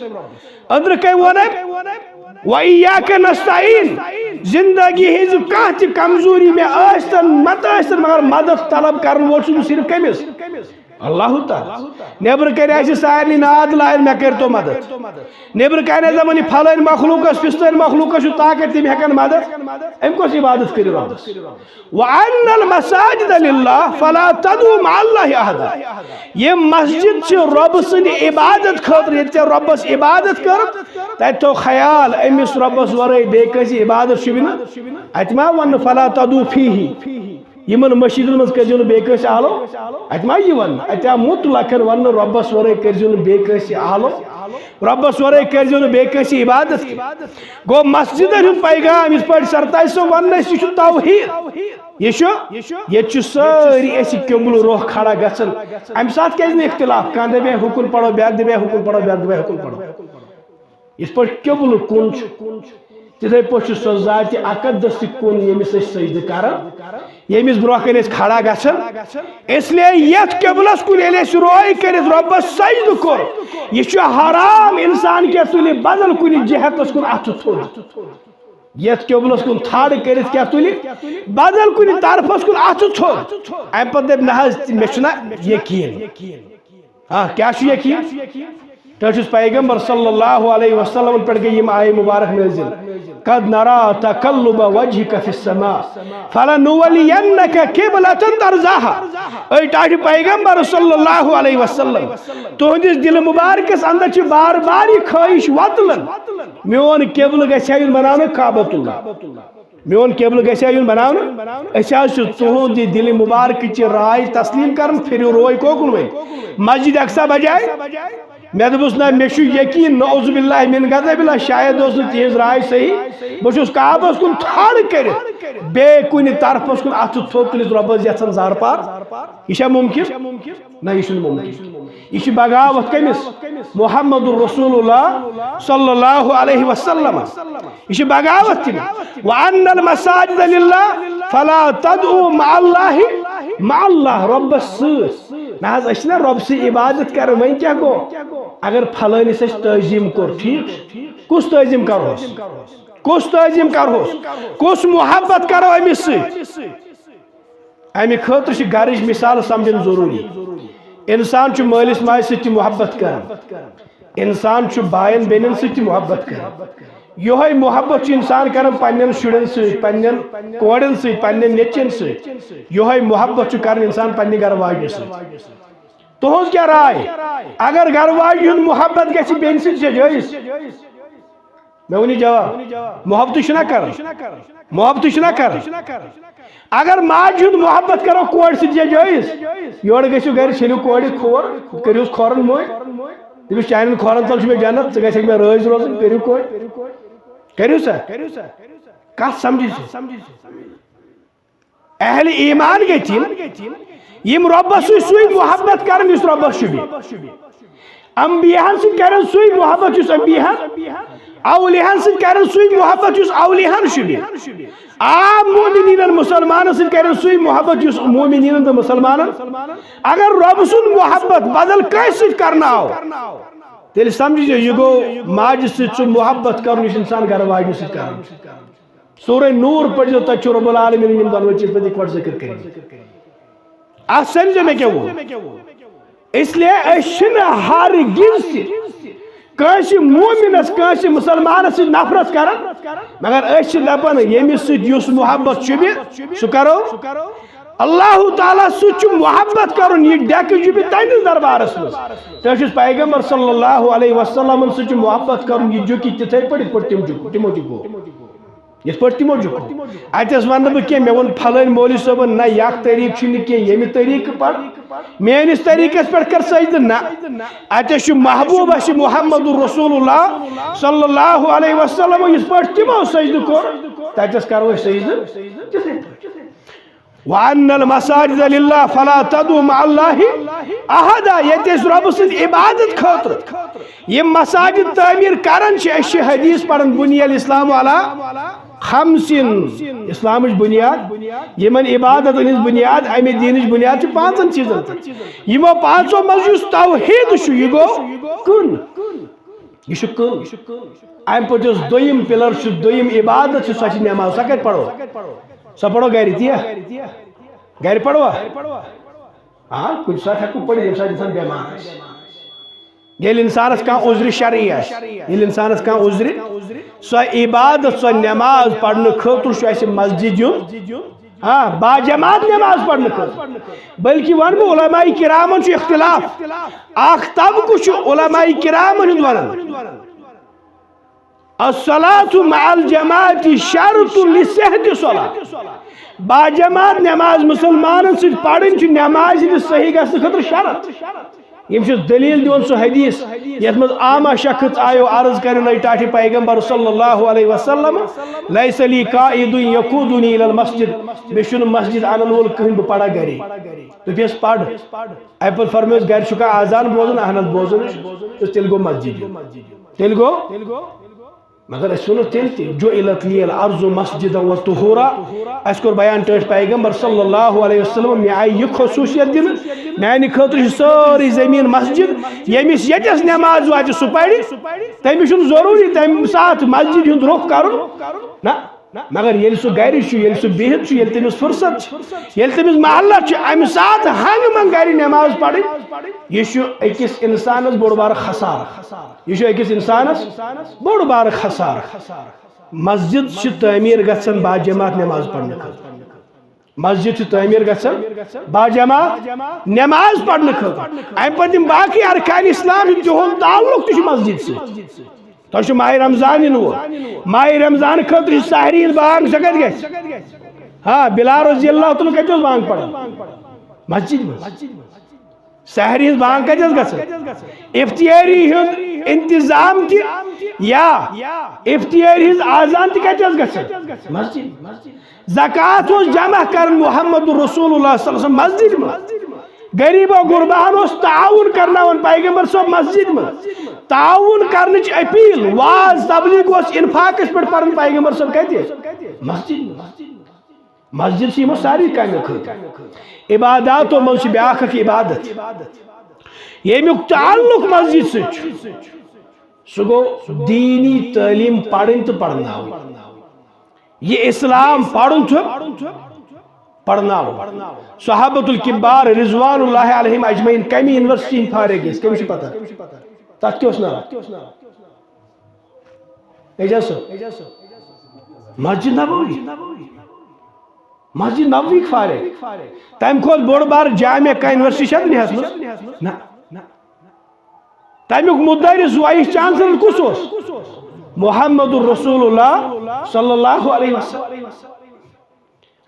أنٛدرٕ کَنۍ ووٚن أمۍ، "وَإِيَّاكَ نَسْتَعِينُ"۔ زندگی ہٕنٛز کانٛہہ تہِ کمزوری مےٚ ٲسۍ تن، مت ٲسۍ تن، مگر مدد طلب کرن وول چھُس بہٕ صرف کٔمِس؟ اللہ تعالیٰ۔ نیبرٕ کنہِ آسہِ سارنٕے ناد لایَن، "مےٚ کٔرۍتو مدد۔" نیبرٕ کنہِ آسہِ دپان، "یہِ پھلٲنۍ مخلوقس، فستٲنۍ مخلوقس چھُ طاقت، تِم ہٮ۪کن مدد۔" أمۍ کۄس عبادت کٔرِو رۄبس؟ "وَأَنَّ الْمَسَاجِدَ لِلَّهِ فَلَا تَدْعُوا مَعَ اللَّهِ أَحَدًا۔" یِم مسجد چھِ رۄبہٕ سٕنٛدِ عبادت خٲطرٕ، ییٚتہِ ژےٚ رۄبس عبادت کٔر، تتہِ تھٲو خیال، أمِس رۄبس ورٲے بیٚیہِ کٲنٛسہِ عبادت چھُ نہٕ۔ اتہِ ما وننہٕ "فَلَا تَدْعُوا فِيهِ"؟ یِمن مسجدن منٛز کٔرۍزیو نہٕ بیٚیہِ کٲنٛسہِ آلو۔ اتہِ ما یہِ وننہٕ؟ اتہِ آو مطلقاً وننہٕ، رۄبس ورٲے کٔرۍزیو نہٕ بیٚیہِ کٲنٛسہِ آلو، رۄبس ورٲے کٔرۍزیو نہٕ بیٚیہِ کٲنٛسہِ عبادت۔ گوٚو مسجدن ہُنٛد پیغام، یِتھ پٲٹھۍ سرتاج صٲب وننہٕ ٲسۍ، یہِ چھُ توحید۔ یہِ چھُ، ییٚتہِ چھُ سٲری أسۍ قبلہٕ روٚخ کھڑا گژھان۔ امہِ ساتہٕ کیازِ نہٕ اختلاف؟ کانٛہہ دپہِ ہے ہُکُن پرو، بیٛاکھ دپہِ ہے ہُکُن پرو، بیٛاکھ دپہِ ہے ہُکُن پرو۔ یِتھ پٲٹھۍ قبلہٕ کُن چھُ، تِتھے پٲٹھۍ چھُ سۄ ذاتِ اقدس تہِ کُن، ییٚمِس أسۍ سجدٕ کران، ییٚمِس برونٛہہ کنہِ أسۍ کھڑا گژھان۔ اس لیے یتھ قبلس کُن ییٚلہِ أسۍ روے کٔرِتھ رۄبس سجدٕ کوٚر، یہِ چھُ حرام انسان کیٛاہ تُلہِ بدل کُنہِ جہتس کُن اتھٕ تھوٚد۔ یتھ قبلس کُن تھڑ کٔرِتھ کیٛاہ تُلہِ؟ بدل کُنہِ طرفس کُن اتھٕ تھوٚد۔ امہِ پتہٕ دپہِ، "نہ حظ، مےٚ چھُنہ یقین۔" آ، کیٛاہ چھُ یقین؟ ٹٲٹھِس پیغمبر صلی اللہ علیہ وسلمن پٮ۪ٹھ گٔے یِم آیہِ مبارک نٲزِل، "قد نرى تقلب وجهك في السماء فلنولينك قبلة ترضاها"۔ اے ٹاٹھہِ پیغمبر صلی اللہ علیہ وسلم، تُہنٛدِس دِلہِ مبارکس اندر چھِ بار بار یہِ خٲہِش وۄتلان، میون قبلہٕ گژھِ ہا یُن بناونہٕ کعبۃ اللہ۔ میون قبلہٕ گژھِ ہا یُن بناونہٕ۔ أسۍ حظ چھِ تُہُنٛد یہِ دِلہِ مبارکٕچ یہِ راے تسلیٖم کران، پھِرِو روے کوکُن وۄنۍ؟ مسجد اقصی بجاے؟ مےٚ دوٚپُس، نہ، مےٚ چھُ یقیٖن، نعوذ باللہ من غضب اللہ، شاید اوس نہٕ تِہنٛز راے صحیح۔ بہٕ چھُس کعبس کُن تھڑ کٔرِتھ، بیٚیہِ کُنہِ طرفس کُن اَتھٕ تھوٚد تُلِتھ رۄبس یژھان زارٕ پار۔ یہِ چھا مُمکِن؟ نہ، یہِ چھُنہٕ مُمکِن۔ یہِ چھِ بغاوت کٔمِس؟ محمد رسول اللہ صلی اللہ علیہ وسلم۔ یہِ چھِ بغاوت تٔمِس۔ "وَأَنَّ الْمَسَاجِدَ لِلَّهِ فَلَا تَدْعُوا مَعَ اللَّهِ"، مع اللہ، رۄبس سۭتۍ۔ نہ حظ، أسۍ چھِنہ رۄب سٕنٛز عبادت کران، وۄنۍ کیٛاہ گوٚو؟ اگر پھلٲنِس أسۍ تعظیٖم کوٚر، ٹھیٖک چھُ، کُس تعظیٖم کرہوس؟ کُس تعظیٖم کرہوس؟ کُس محبت کرو أمِس سۭتۍ؟ امہِ خٲطرٕ چھِ گرٕچ مثال سمجھن ضروٗری۔ انسان چھُ مٲلِس ماجہِ سۭتۍ تہِ محبت کران، انسان چھُ باین بیٚنٮ۪ن سۭتۍ تہِ محبت کران۔ یِہوٚے محبت چھُ انسان کران پننٮ۪ن شُرٮ۪ن سۭتۍ، پننٮ۪ن کورٮ۪ن سۭتۍ، پننٮ۪ن نیٚچوٮ۪ن سۭتۍ۔ یِہوٚے محبت چھُ کران انسان پننہِ گرٕ واجنہِ سۭتۍ۔ تُہنٛز کیٛاہ راے؟ اگر گرٕ واجنہِ ہُنٛد محبت گژھِ بیٚنہِ سۭتۍ، چھا جٲیز؟ مےٚ ؤنِو جواب۔ محبتٕے چھُنہ کران؟ محبتٕے چھُنہ کران؟ اگر ماجہِ ہُنٛد محبت کرو کورِ سۭتۍ، چھا جٲیز؟ یورٕ گٔژھِو گرِ، چھٔلِو کورِ کھور، کٔرِوس کھورن مٔنٛزۍ، دٔپِس، "چانٮ۪ن کھورن تل چھُ مےٚ جنت، ژٕ گژھکھ مےٚ رٲضۍ روزٕنۍ، کٔرِو کورِ۔" کٔرِو سا؟ کتھ سمجھِو سا؟ اہل ایمان گٔے تِم، یِم رۄبس سۭتۍ سُے محبت کرن، یُس رۄبس چھُ بیٚیہِ۔ انبیاہن سۭتۍ کرن سُے محبت، یُس انبیاہن، اولیاہن سۭتۍ کرن سُے محبت، یُس اولیاہن چھُ بیٚیہِ۔ عام مومنینن، مسلمانن سۭتۍ کرن سُے محبت، یُس مومنینن تہٕ مسلمانن۔ اگر رۄب سُنٛد محبت بدل کٲنٛسہِ سۭتۍ کرناو، تیٚلہِ سمجھِ زِ یہِ گوٚو ماجہِ سۭتۍ سُہ محبت کرُن، یُس انسان گرٕ واجنہِ سۭتۍ کران چھُ۔ سورہ نور پٔرۍزیو، تَتہِ چھُ رب العالمینن یِم دۄنوَے چیٖز پَتہٕ یِکوَٹہٕ ذِکر کٔرمٕتۍ۔ اَتھ سمجھو مےٚ کیٛاہ ووٚن؟ اس لیے أسۍ چھِنہٕ ہرگز تہِ کٲنٛسہِ مومنس، کٲنٛسہِ مسلمانس سۭتۍ نفرت کران، مگر أسۍ چھِ دپان، ییٚمِس سۭتۍ یُس محبت چھُ مےٚ، سُہ کرو۔ اللہ تعالیٰ سۭتۍ چھُ محبت کرُن، یہِ ڈیکہٕ جُپہِ تٔمِس دربارس منٛز۔ تہٕ چھُس پیغمبر صلی اللہ علیہ وسلمن سۭتۍ چھُ محبت کرُن، یہِ جُکہِ تِتھے پٲٹھۍ، یِتھ پٲٹھۍ تِم جُکو، تِمو جُکو۔ یِتھ پٲٹھۍ تِمو جُکو۔ اَتٮ۪س وَنہٕ نہٕ بہٕ کینٛہہ، مےٚ ووٚن پھلٲنۍ مولوی صٲبن، نہ، یہِ اکھ طریٖقہٕ چھُنہٕ کینٛہہ، ییٚمہِ طریٖقہٕ پَر، میٲنِس طریٖقس پٮ۪ٹھ کر سجدٕ، نہ۔ اَتٮ۪س چھُ محبوب اَسہِ محمد رسول اللہ صلی اللہ علیہ وسلم، یِتھ پٲٹھۍ تِمو سجدٕ کوٚر، تَتٮ۪س کرو أسۍ سجدٕ تِتھے پٲٹھۍ۔ وَأَنَّ الْمَسَاجِدَ لِلَّهِ فَلَا تَدْعُوا مَعَ اللَّهِ أَحَدًا، ییٚتہِ أسۍ رۄبہٕ سٕنٛدِ عبادت خٲطرٕ یِم مساجد تعمیٖر کران چھِ، أسۍ چھِ حدیث پَران، بُنِیَ الْإِسْلَامُ عَلَىٰ خمسن، اسلامٕچ بنیاد، یِمن عبادتن ہٕنٛز بنیاد، امہِ دیٖنٕچ بنیاد چھِ پانٛژن چیٖزن پٮ۪ٹھ۔ یِمو پانٛژو منٛز یُس توحیٖد چھُ، یہِ گوٚو کٕن۔ یہِ چھُ کٕن۔ امہِ پتہٕ یُس دوٚیِم pillar چھُ، دوٚیِم عبادت چھِ، سۄ چھِ نٮ۪ماز۔ سۄ کتہِ پرو؟ سۄ پرو گرِ، تی یا؟ گرِ پروا؟ آ، کُنہِ ساتہٕ ہٮ۪کو پٔرِتھ، ییٚمہِ ساتہٕ انسان بٮ۪مار آسہِ۔ ییٚلہِ انسانس کانٛہہ عذرِ شرعی آسہِ، ییٚلہِ انسانس کانٛہہ عذرِ، سۄ عبادت، سۄ نٮ۪ماز پرنہٕ خٲطرٕ چھُ اَسہِ مسجد یُن۔ آ، باجماعت نٮ۪ماز پرنہٕ خٲطرٕ۔ بلکہِ وَنہٕ بہٕ، علماء کرامن چھُ اختلاف۔ اکھ طبقہٕ چھُ علماء کرامن ہُنٛد وَنان، الصلاة مع الجماعة شرط لصحة الصلاة۔ باجماعت نماز مسلمانن سۭتۍ پرٕنۍ چھِ نمازِ ہٕنٛدِس صحیح گژھنہٕ خٲطرٕ شرط۔ یِم چھِ دلیل دِوان سُہ حدیث، یتھ منٛز عامہ شخص آیو عرض کرنہٕ ٹاٹھہِ پیغمبر صلی اللہ علیہ وسلم، "لیس لی قائد یقودنی الی المسجد"، مےٚ چھُنہٕ مسجد انن وول کٕہٕنۍ، بہٕ پرا گرے۔ دوٚپیس، "پَر۔" اَمہِ پَتہٕ فرمٲیِس، "گرِ چھُکھا اذان بوزان؟" "اہن حظ، بوزان چھُ۔" "تہٕ تیٚلہِ گوٚو مسجد یُن۔ تیٚلہِ گوٚو۔" مگر أسۍ وَنو تیٚلہِ تہِ، "جعلت لی الارض مسجدا و طہورا۔" اَسہِ کوٚر بیان ٹٲٹھۍ پیغمبر صلی اللہ علیہ وسلم، مےٚ آیہِ یہِ خصوٗصیت دِنہٕ، میانہِ خٲطرٕ چھِ سٲرٕے زٔمیٖن مسجد، ییٚمِس ییٚتٮ۪س نٮ۪ماز واتہِ سُہ پَرِ، تٔمِس چھُنہٕ ضروٗری تَمہِ ساتہٕ مسجد ہُنٛد رُخ کَرُن۔ نہ، مگر ییٚلہِ سُہ گرِ چھُ، ییٚلہِ سُہ بِہِتھ چھُ، ییٚلہِ تٔمِس فرصت چھِ، ییٚلہِ تٔمِس محلت چھِ، اَمہِ ساتہٕ ہنٛگہٕ منٛگہٕ گرِ نٮ۪ماز پرٕنۍ، یہِ چھُ أکِس اِنسانس بوٚڑ بارٕ خسارٕ۔ یہِ چھُ أکِس اِنسانس بوٚڑ بارٕ خسارٕ۔ مسجد چھِ تعمیٖر گژھان باجماعت نٮ۪ماز پرنہٕ خٲطرٕ۔ مسجد چھِ تعمیٖر گژھان باجماعت نٮ۪ماز پرنہٕ خٲطرٕ۔ اَمہِ پتہٕ یِم باقٕے ارکان اسلام چھِ، تِہُنٛد تعلق تہِ چھُ مسجد سۭتۍ۔ تۄہہِ چھُ ماہِ رمضان یِنہٕ وول۔ ماہِ رمضان خٲطرٕ چھِ سحری ہِنٛز بانگ، سۄ کَتہِ گژھِ؟ ہاں، بلال رضی اللہ تعالیٰ عنہ کَتہِ اوس بانگ پران؟ مسجد منٛز۔ سحری ہِنٛز بانگ کَتہِ ٲس گژھان؟ افطاری ہُنٛد انتظام تہِ یا افطاری ہِنٛز اذان تہِ کَتہِ ٲس گژھان؟ مسجد۔ زکوٰۃ اوس جمع کران محمد رسول اللہ صلی اللہ علیہ وسلم مسجد منٛز۔ غریب و غرباہن اوس تعاون کرناوان پیغمبر صٲب مسجد منٛز۔ تعاون کرنٕچ اپیل، واز، تبلیغ اوس انفاقس پٮ۪ٹھ پران پیغمبر صٲب کتہِ؟ مسجد منٛز۔ مسجد چھِ یِمو ساروی کامٮ۪و خٲطرٕ۔ عباداتو منٛز چھِ بیٛاکھ اکھ عبادت، ییٚمیُک تعلق مسجد سۭتۍ چھُ۔ سُہ گوٚو دیٖنی تعلیٖم پرٕنۍ تہٕ پرناوٕنۍ۔ یہِ اسلام پرُن چھُ پرناوُن۔ صحابۃ الکبار رضوان اللہ علیہم اجمعین کمہِ یونیورسٹی ہٕنٛدۍ فارغ ٲسۍ؟ کٔمِس چھُ پتہ؟ تتھ کیٛاہ اوس ناو؟ اعجاز صٲب۔ مسجد نبوی۔ مسجد نبوی فارغ۔ تمہِ کھۄتہٕ بوٚڑ بار جامع کانٛہہ یونیورسٹی چھا دُنیاہس منٛز؟ نہ۔ تمیُک مدرس، وائس چانسلر کُس اوس؟ محمد رسول اللہ صلی اللہ علیہ وسلم۔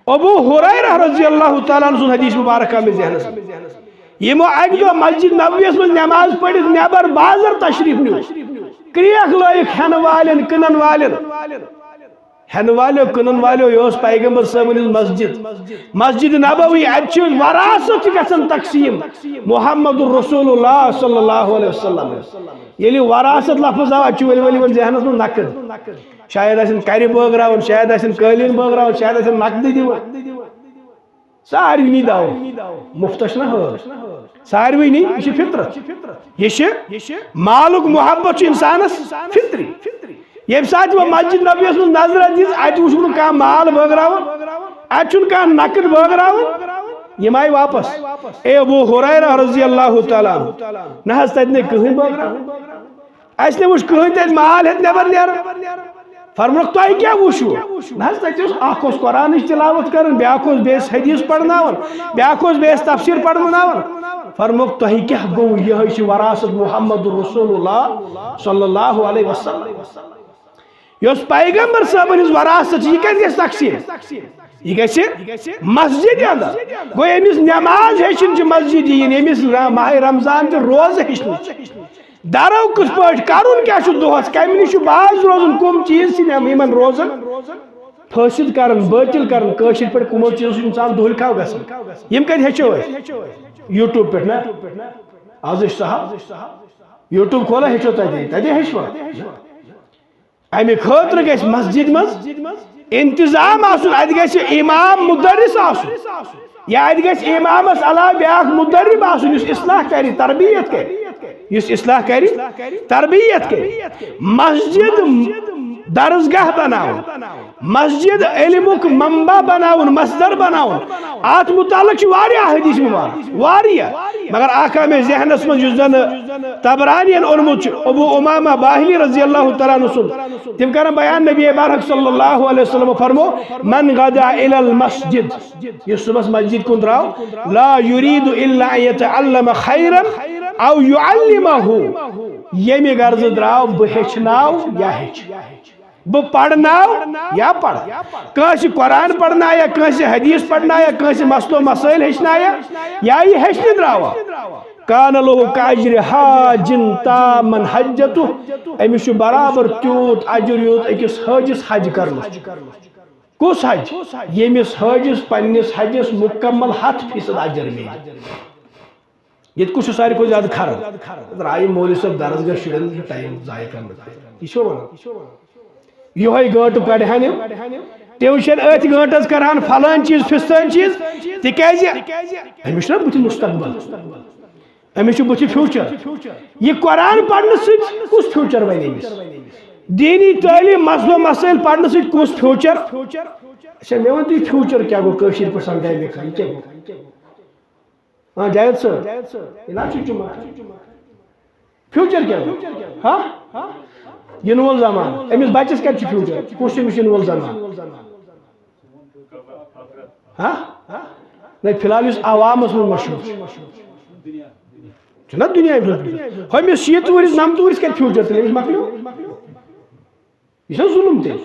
ابو ہریرہ رضی اللہ تعالیٰ عنہ سُنٛد حدیث مبارک آو مےٚ ذہنس منٛز۔ یِمو اکہِ دۄہ مسجد نبویس منٛز نماز پٔرِتھ نٮ۪بر بازر تشریف نیوٗ، کریکھ لٲیِکھ ہٮ۪نہٕ والٮ۪ن، کٕنن والٮ۪ن۔ ہٮ۪نہٕ والیو، کٕنن والیو، یہِ اوس پیغمبر صٲبن ہٕنٛز مسجد، مسجد نبوی۔ اتہِ چھِ وراثت چھِ گژھان تقسیٖم محمد رسول اللہ صلی اللہ علیہ وسلم۔ ییٚلہِ وراثت لفظ آو، اتہِ چھُ ؤلۍ ؤلۍ یِوان ذہنس منٛز نقد۔ شاید آسن کرِ بٲگراوان، شاید آسن قٲلیٖن بٲگراوان، شاید آسن نقدٕ دِوان۔ ساروٕے نی داو۔ مفتش نہ ہٲر۔ ساروٕے نی، یہِ چھِ فطرت۔ یہِ چھِ مالُک محبت چھُ انسانس فطری۔ ییٚمہِ ساتہٕ وۄنۍ مسجد نبویس منٛز نظرہ دِژ، اتہِ وُچھُکھ نہٕ کانٛہہ مال بٲگراوان، اتہِ چھُنہٕ کانٛہہ نقد بٲگراوان، یِم آیہِ واپس۔ اے ابو ہریرہ رضی اللہ تعالیٰ عنہ، نہ حظ تتہِ نہٕ کٕہٕنۍ بٲگراوان۔ اسہِ نہٕ وُچھ کٕہٕنۍ تتہِ مال ہیٚتھ نٮ۪بر نیران۔ فرموکھ، "تۄہہِ کیٛاہ وُچھوٕ؟" نہ حظ، تتہِ اوس، اکھ اوس قرآنٕچ تلاوت کران، بیٛاکھ اوس بیٚیِس حدیث پرناوان، بیٛاکھ اوس بیٚیِس تفسیر پرناوناوان۔ فرموکھ، "تۄہہِ کیٛاہ گوٚو؟ یِہوٚے چھِ وراثت محمد رسول اللہ صلی اللہ علیہ وسلم۔ یۄس پیغمبر صٲبن ہٕنٛز وراثت چھِ، یہِ کتہِ گژھِ تقسیٖم؟ یہِ گژھِ مسجد اندر۔" گوٚو، ییٚمِس نٮ۪ماز ہیٚچھِنۍ چھِ مسجد یِنۍ، ییٚمِس را-، ماہِ رمضان تہِ روزٕ ہیٚچھِنۍ چھِ۔ درو کِتھ پٲٹھۍ؟ کرُن کیٛاہ چھُ دۄہس؟ کمہِ نِش چھُ باز روزُن؟ کم چیٖز چھِ نٮ۪م-، یِمن روزن فٲسد کران، باطل کران؟ کٲشِر پٲٹھۍ کمو چیٖزو چھُ انسان دُہلہِ کھاو گژھان۔ یِم کتہِ ہیٚچھو أسۍ؟ YouTube پٮ۪ٹھ نا؟ آز چھُ سہل۔ YouTube کھولا، ہیٚچھو تتے، تتے ہیٚچھوا؟ امہِ خٲطرٕ گژھِ مسجد منٛز انتظام آسُن، اتہِ گژھِ امام مدرس آسُن، یا اتہِ گژھِ امامس علاوٕ بیاکھ مدرب آسُن، یُس اصلاح کرِ، تربیت کرِ، یُس اصلاح کرِ، تربیت کرِ۔ مسجد درسگاہ بناوُن، مسجد علمُک منبع بناوُن، مصدر بناوُن۔ اتھ متعلق چھِ واریاہ حدیث مبارک، واریاہ۔ مگر اکھ آو مےٚ ذہنس منٛز، یُس زن طبرانین اوٚنمُت چھُ، ابو امامہ باہلی رضی اللہ تعالیٰ عنہ سُنٛد۔ تِم کرن بیان نبی برحق صلی اللہ علیہ وسلم فرمو، من غدا الی المسجد، یُس صبحس مسجد کُن درٛاو، لا یرید الا ان یتعلم خیرا او یعلمہ، ییٚمہِ غرضہٕ درٛاو بہٕ ہیٚچھناو یا ہیٚچھ، بہٕ پرناو یا پرٕ۔ کٲنٛسہِ قرآن پرنایا، کٲنٛسہِ حدیث پرنایا، کٲنٛسہِ مسلو مسائل ہیٚچھنایا، یا یہِ ہیٚچھنہِ درٛاوا، کان لہ کاجر حاجن تامن حجتہ، أمِس چھُ برابر تیوٗت اجر یوٗت أکِس حٲجِس حج کرنس۔ کُس حج؟ ییٚمِس حٲجِس پننِس حجس مکمل ہتھ فیصد اجر میلہِ۔ ییٚتہِ کُس چھُ ساروی کھۄتہٕ زیادٕ خراب؟ درٛایہِ مولوی صٲب درسگاہ شُرٮ۪ن ٹایم ضایع کرنہٕ خٲطرٕ۔ یہِ چھُ وَنان۔ یِہوٚے گٲنٛٹہٕ پَرِ ہن یِم۔ ٹیوٗشن أتھۍ گٲنٛٹس کرٕ ہن فلٲنۍ چیٖز، فِستٲنۍ چیٖز، تِکیٛازِ أمِس چھُنہ بُتھِ مستقبل، أمِس چھُ بُتھِ فیوٗچر۔ یہِ قرآن پرنہٕ سۭتۍ کُس فیوٗچر بنہِ أمِس؟ دیٖنی تعلیٖم، مسلہٕ مسٲیِل پرنہٕ سۭتۍ کُس فیوٗچر؟ اچھا، مےٚ وَن تُہۍ، فیوٗچر کیٛاہ گوٚو کٲشِر پٲٹھۍ سمجھاے مےٚ کانٛہہ، یہِ کیٛاہ گوٚو؟ ہاں، جاوید صٲب، یہِ نہ چھُ جمعہ۔ فیوٗچر کیٛاہ گوٚو؟ ہاں؟ یِنہٕ وول زمانہٕ۔ أمِس بچس کتہِ چھُ فیوٗچر؟ کُس چھُ أمِس یِنہٕ وول زمانہٕ؟ ہاں؟ نہ، فی الحال یُس عوامس منٛز مشہوٗر چھُ، چھُنہ دُنیا فیوٗچر؟ ہُمِس شیٖتھ وُہرِس، نمتہٕ وُہرِس کتہِ فیوٗچر تیٚلہِ؟ أمِس مۄکلیو۔ یہِ چھا ظُلُم تیٚلہِ؟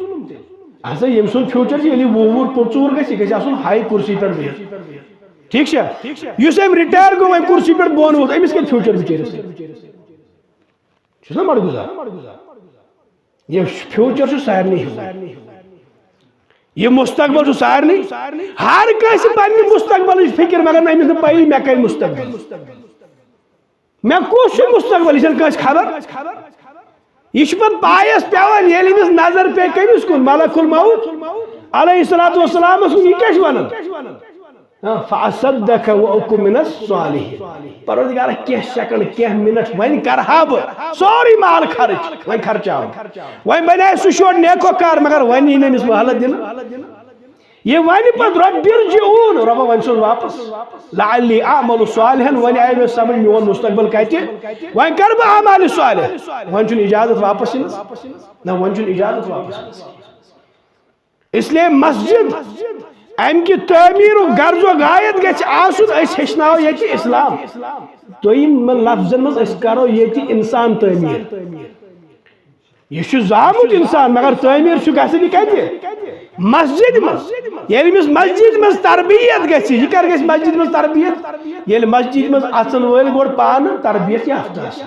اہن سا، ییٚمہِ سُنٛد فیوٗچر چھُ، ییٚلہِ یہِ وُہ وُہُر پوٚژوٗر گژھِ، یہِ گژھِ آسُن ہاے کُرسی پٮ۪ٹھ بِہِتھ۔ ٹھیٖک چھا؟ یُس أمۍ رِٹایَر گوٚو وۄنۍ کُرسی پٮ۪ٹھ بۄن ووت، أمِس کَتہِ فیوٗچر بِچٲرِس؟ چھُس نا مَڑٕ گُزار؟ یہِ فیوٗچر چھُ سارنٕے ہُنٛد۔ یہِ مستقبل چھُ سارنٕے۔ ہر کٲنٛسہِ پننہِ مستقبلٕچ فِکر، مگر نہ أمِس نہٕ پَیی مےٚ کَمہِ مستقبل۔ مےٚ کُس چھُ مستقبل؟ یہِ چھَنہٕ کٲنٛسہِ خبر۔ یہِ چھُ پَتہٕ پایَس پٮ۪وان، ییٚلہِ أمِس نظر پیٚیہِ کٔمِس کُن؟ ملک الموت علیہ الصلوۃ والسلامَس کُن۔ یہِ کیٛاہ چھُ وَنان؟ ہاں، فَأَصَدَّقَ وَأَكُن مِّنَ الصَّالِحِينَ۔ پروردگارا، کینٛہہ سیکنڈ، کینٛہہ منٹ، وۄنۍ کرٕ ہا بہٕ سورُے مال خرٕچ، وۄنۍ خرچاوٕ۔ وۄنۍ بَنہِ سُہ شُر نیکو کار، مگر وۄنۍ یی نہٕ أمِس مہلت دِنہٕ۔ یہِ وَنہِ پَتہٕ، رَبِّ ارجِعُونَ، رۄبا، وۄنۍ سوز واپس۔ لَعَلِّی أَعْمَلُ صَالِحًا، وۄنۍ آیہِ مےٚ سمجھ میون مستقبل کَتہِ، وۄنۍ کَرٕ بہٕ اعمالِ صالح۔ وۄنۍ چھُنہٕ اجازت واپس یِنَس، نہ، وۄنۍ چھُنہٕ اجازت واپس یِنَس۔ اس لیے مسجد، اَمہِ کہِ تعمیٖرُک غرض و غایت گژھِ آسُن، أسۍ ہیٚچھناوو ییٚتہِ اسلام۔ دوٚیِم لفظن منٛز، أسۍ کرو ییٚتہِ انسان تعمیٖر۔ یہِ چھُ زامُت انسان، مگر تعمیٖر چھُ گژھان یہِ کتہِ؟ مسجد منٛز۔ ییٚلہِ أمِس مسجد منٛز تربیت گژھِ، یہِ کر گژھِ مسجد منٛز تربیت؟ ییٚلہِ مسجد منٛز اژن وٲلۍ گۄڈٕ پانہٕ تربیت یافتہٕ آسن۔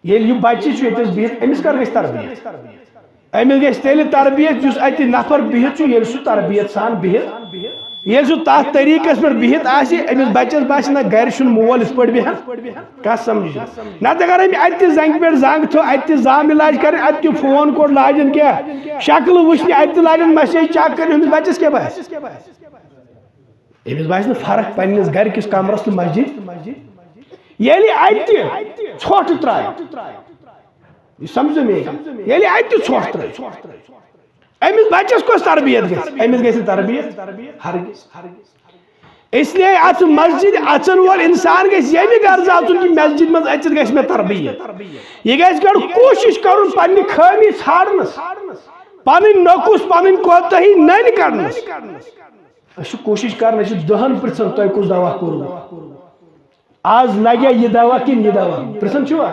ییٚلہِ یہِ بچہِ چھُ ییٚتٮ۪س بِہِتھ، أمِس کر گژھِ تربیت؟ أمِس گژھِ تیٚلہِ تربیت، یُس اتہِ نفر بِہِتھ چھُ، ییٚلہِ سُہ تربیت سان بِہِتھ، ییٚلہِ سُہ تتھ طریٖقس پٮ۪ٹھ بِہِتھ آسہِ، أمِس بچس باسہِ نہ گرِ چھُنہٕ مول یِتھ پٲٹھۍ بیٚہان۔ کتھ سمجھ؟ نتہٕ اگر أمۍ اتہِ تہِ زنگہِ پٮ۪ٹھ زنگ تھٲو، اتہِ تہِ زام علاج کرٕنۍ، اتہِ تہِ فون کوٚر لاجن کیٛاہ، شکلہٕ وٕچھنہِ، اتہِ تہِ لاجن مسیج چیک کرٕنۍ، أمِس بچس کیٛاہ باسہِ؟ أمِس باسہِ نہٕ فرق پننِس گرِ کِس کمرس تہٕ مسجد۔ ییٚلہِ اتہِ تہِ ژھۄٹھ ترٛایہِ، یہِ سمجھو مےٚ، ییٚلہِ اتہِ تہِ ژھۄٹھ ترٛایہِ، أمِس بچس کۄس تربیت گژھِ؟ أمِس گژھِ نہٕ تربیت ہرگز۔ اس لیے اتھ مسجد اژن وول انسان گژھِ ییٚمہِ غرض اژُن کہِ مسجد منٛز أژِتھ گژھِ مےٚ تربیت۔ یہِ گژھِ گۄڈٕ کوٗشش کرُن پننہِ خٲمی ژھانڈنس، پنٕنۍ نقص، پنٕنۍ کوتاہی نٔنۍ کڑنس۔ أسۍ چھِ کوٗشِش کران، أسۍ چھِ دَہَن پرٛژھان، "تۄہہِ کُس دوا کوٚروٕ؟ آز لگیا یہِ دوا کِنہٕ یہِ دوا؟" پرٛژھان چھِوا؟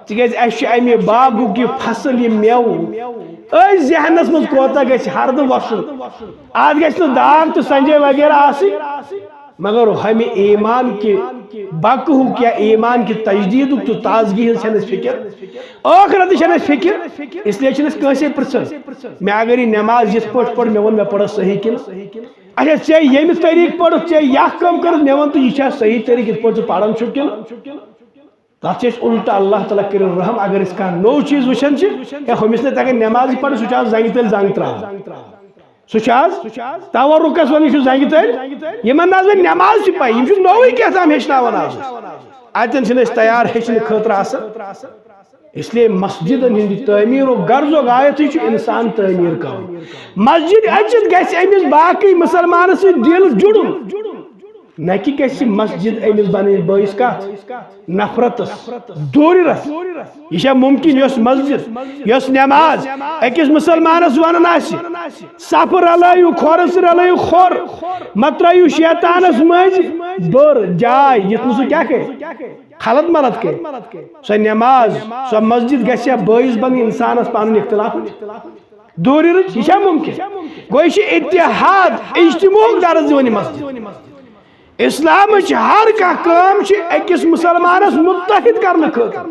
تِکیٛازِ اَسہِ چھُ اَمہِ باغُک یہِ فصل، یہِ مٮ۪وٕ، أتھۍ ذہنَس منٛز کوتاہ گژھِ ہردٕ وَسُن۔ اَتھ گژھِ نہٕ داغ تہٕ سنجے وغیرہ آسٕنۍ، مگر ہمہِ ایمان کہِ بقہُک یا ایمان کہِ تجدیدُک تہٕ تازگی ہٕنٛز چھَنہٕ اَسہِ فِکر، ٲخرتٕچ چھَنہٕ اَسہِ فِکر، اس لیے چھِنہٕ أسۍ کٲنٛسے پرٛژھان، "مےٚ اگر یہِ نٮ۪ماز یِتھ پٲٹھۍ پٔر، مےٚ ووٚن مےٚ پٔرٕس صحیح کِنہٕ؟" اچھا، ژےٚ ییٚمہِ طریٖقہٕ پٔرٕتھ، ژےٚ یہِ اکھ کٲم کٔرٕتھ، مےٚ وَن تہٕ، یہِ چھا صحیح طریٖقہٕ یِتھ پٲٹھۍ ژٕ پَران چھُکھ کِنہٕ؟ تَتھ چھِ أسۍ اُلٹہٕ، اللہ تعالیٰ کٔرِنۍ رحم، اگر أسۍ کانٛہہ نوٚو چیٖز وٕچھان چھِ، ہے، ہُمِس نہٕ تَگان نٮ۪مازٕے پَرٕنۍ، سُہ چھُ آز زَنٛگہِ تٔلۍ زَنٛگ ترٛاوان۔ سُہ چھُ آز تورکس ونان، یہِ چھُ زنگہِ تٔلۍ۔ یِمن نہ حظ وۄنۍ نٮ۪ماز چھِ پَے، یِم چھِ نوٚوُے کینٛہہ تام ہیٚچھناوان آز۔ اَتٮ۪ن چھِنہٕ أسۍ تیار ہیٚچھنہٕ خٲطرٕ آسان۔ اس لیے مسجدن ہٕنٛدِ تعمیٖرُک غرض و غایتٕے چھُ انسان تعمیٖر کرُن۔ مسجد أژِتھ گژھِ أمِس باقٕے مسلمانس سۭتۍ دِل جُڑُن، نہ کہِ گژھِ مسجد أمِس بنٕنۍ بٲعث کتھ؟ نفرتس، دوٗرِرس۔ یہِ چھا ممکن یۄس مسجد، یۄس نماز أکِس مسلمانس ونان آسہِ، صفہٕ رلٲیِو، کھۄرس رلٲیِو کھۄر، مہ ترٲیِو شیطانس مٔنٛزۍ بٔر جاے، یتھ نہٕ سُہ کیٛاہ کرِ؟ خلط ملط کرِ۔ سۄ نماز، سۄ مسجد گژھِ ہا بٲعث بنٕنۍ انسانس پنُن اختلاف دوٗرِرٕچ؟ یہِ چھا ممکن؟ گوٚو یہِ چھُ اتحاد، اجتماعُک درس دِوان یہِ مسجد۔ اسلامٕچ ہر کانٛہہ کٲم چھِ أکِس مسلمانس متحد کرنہٕ خٲطرٕ،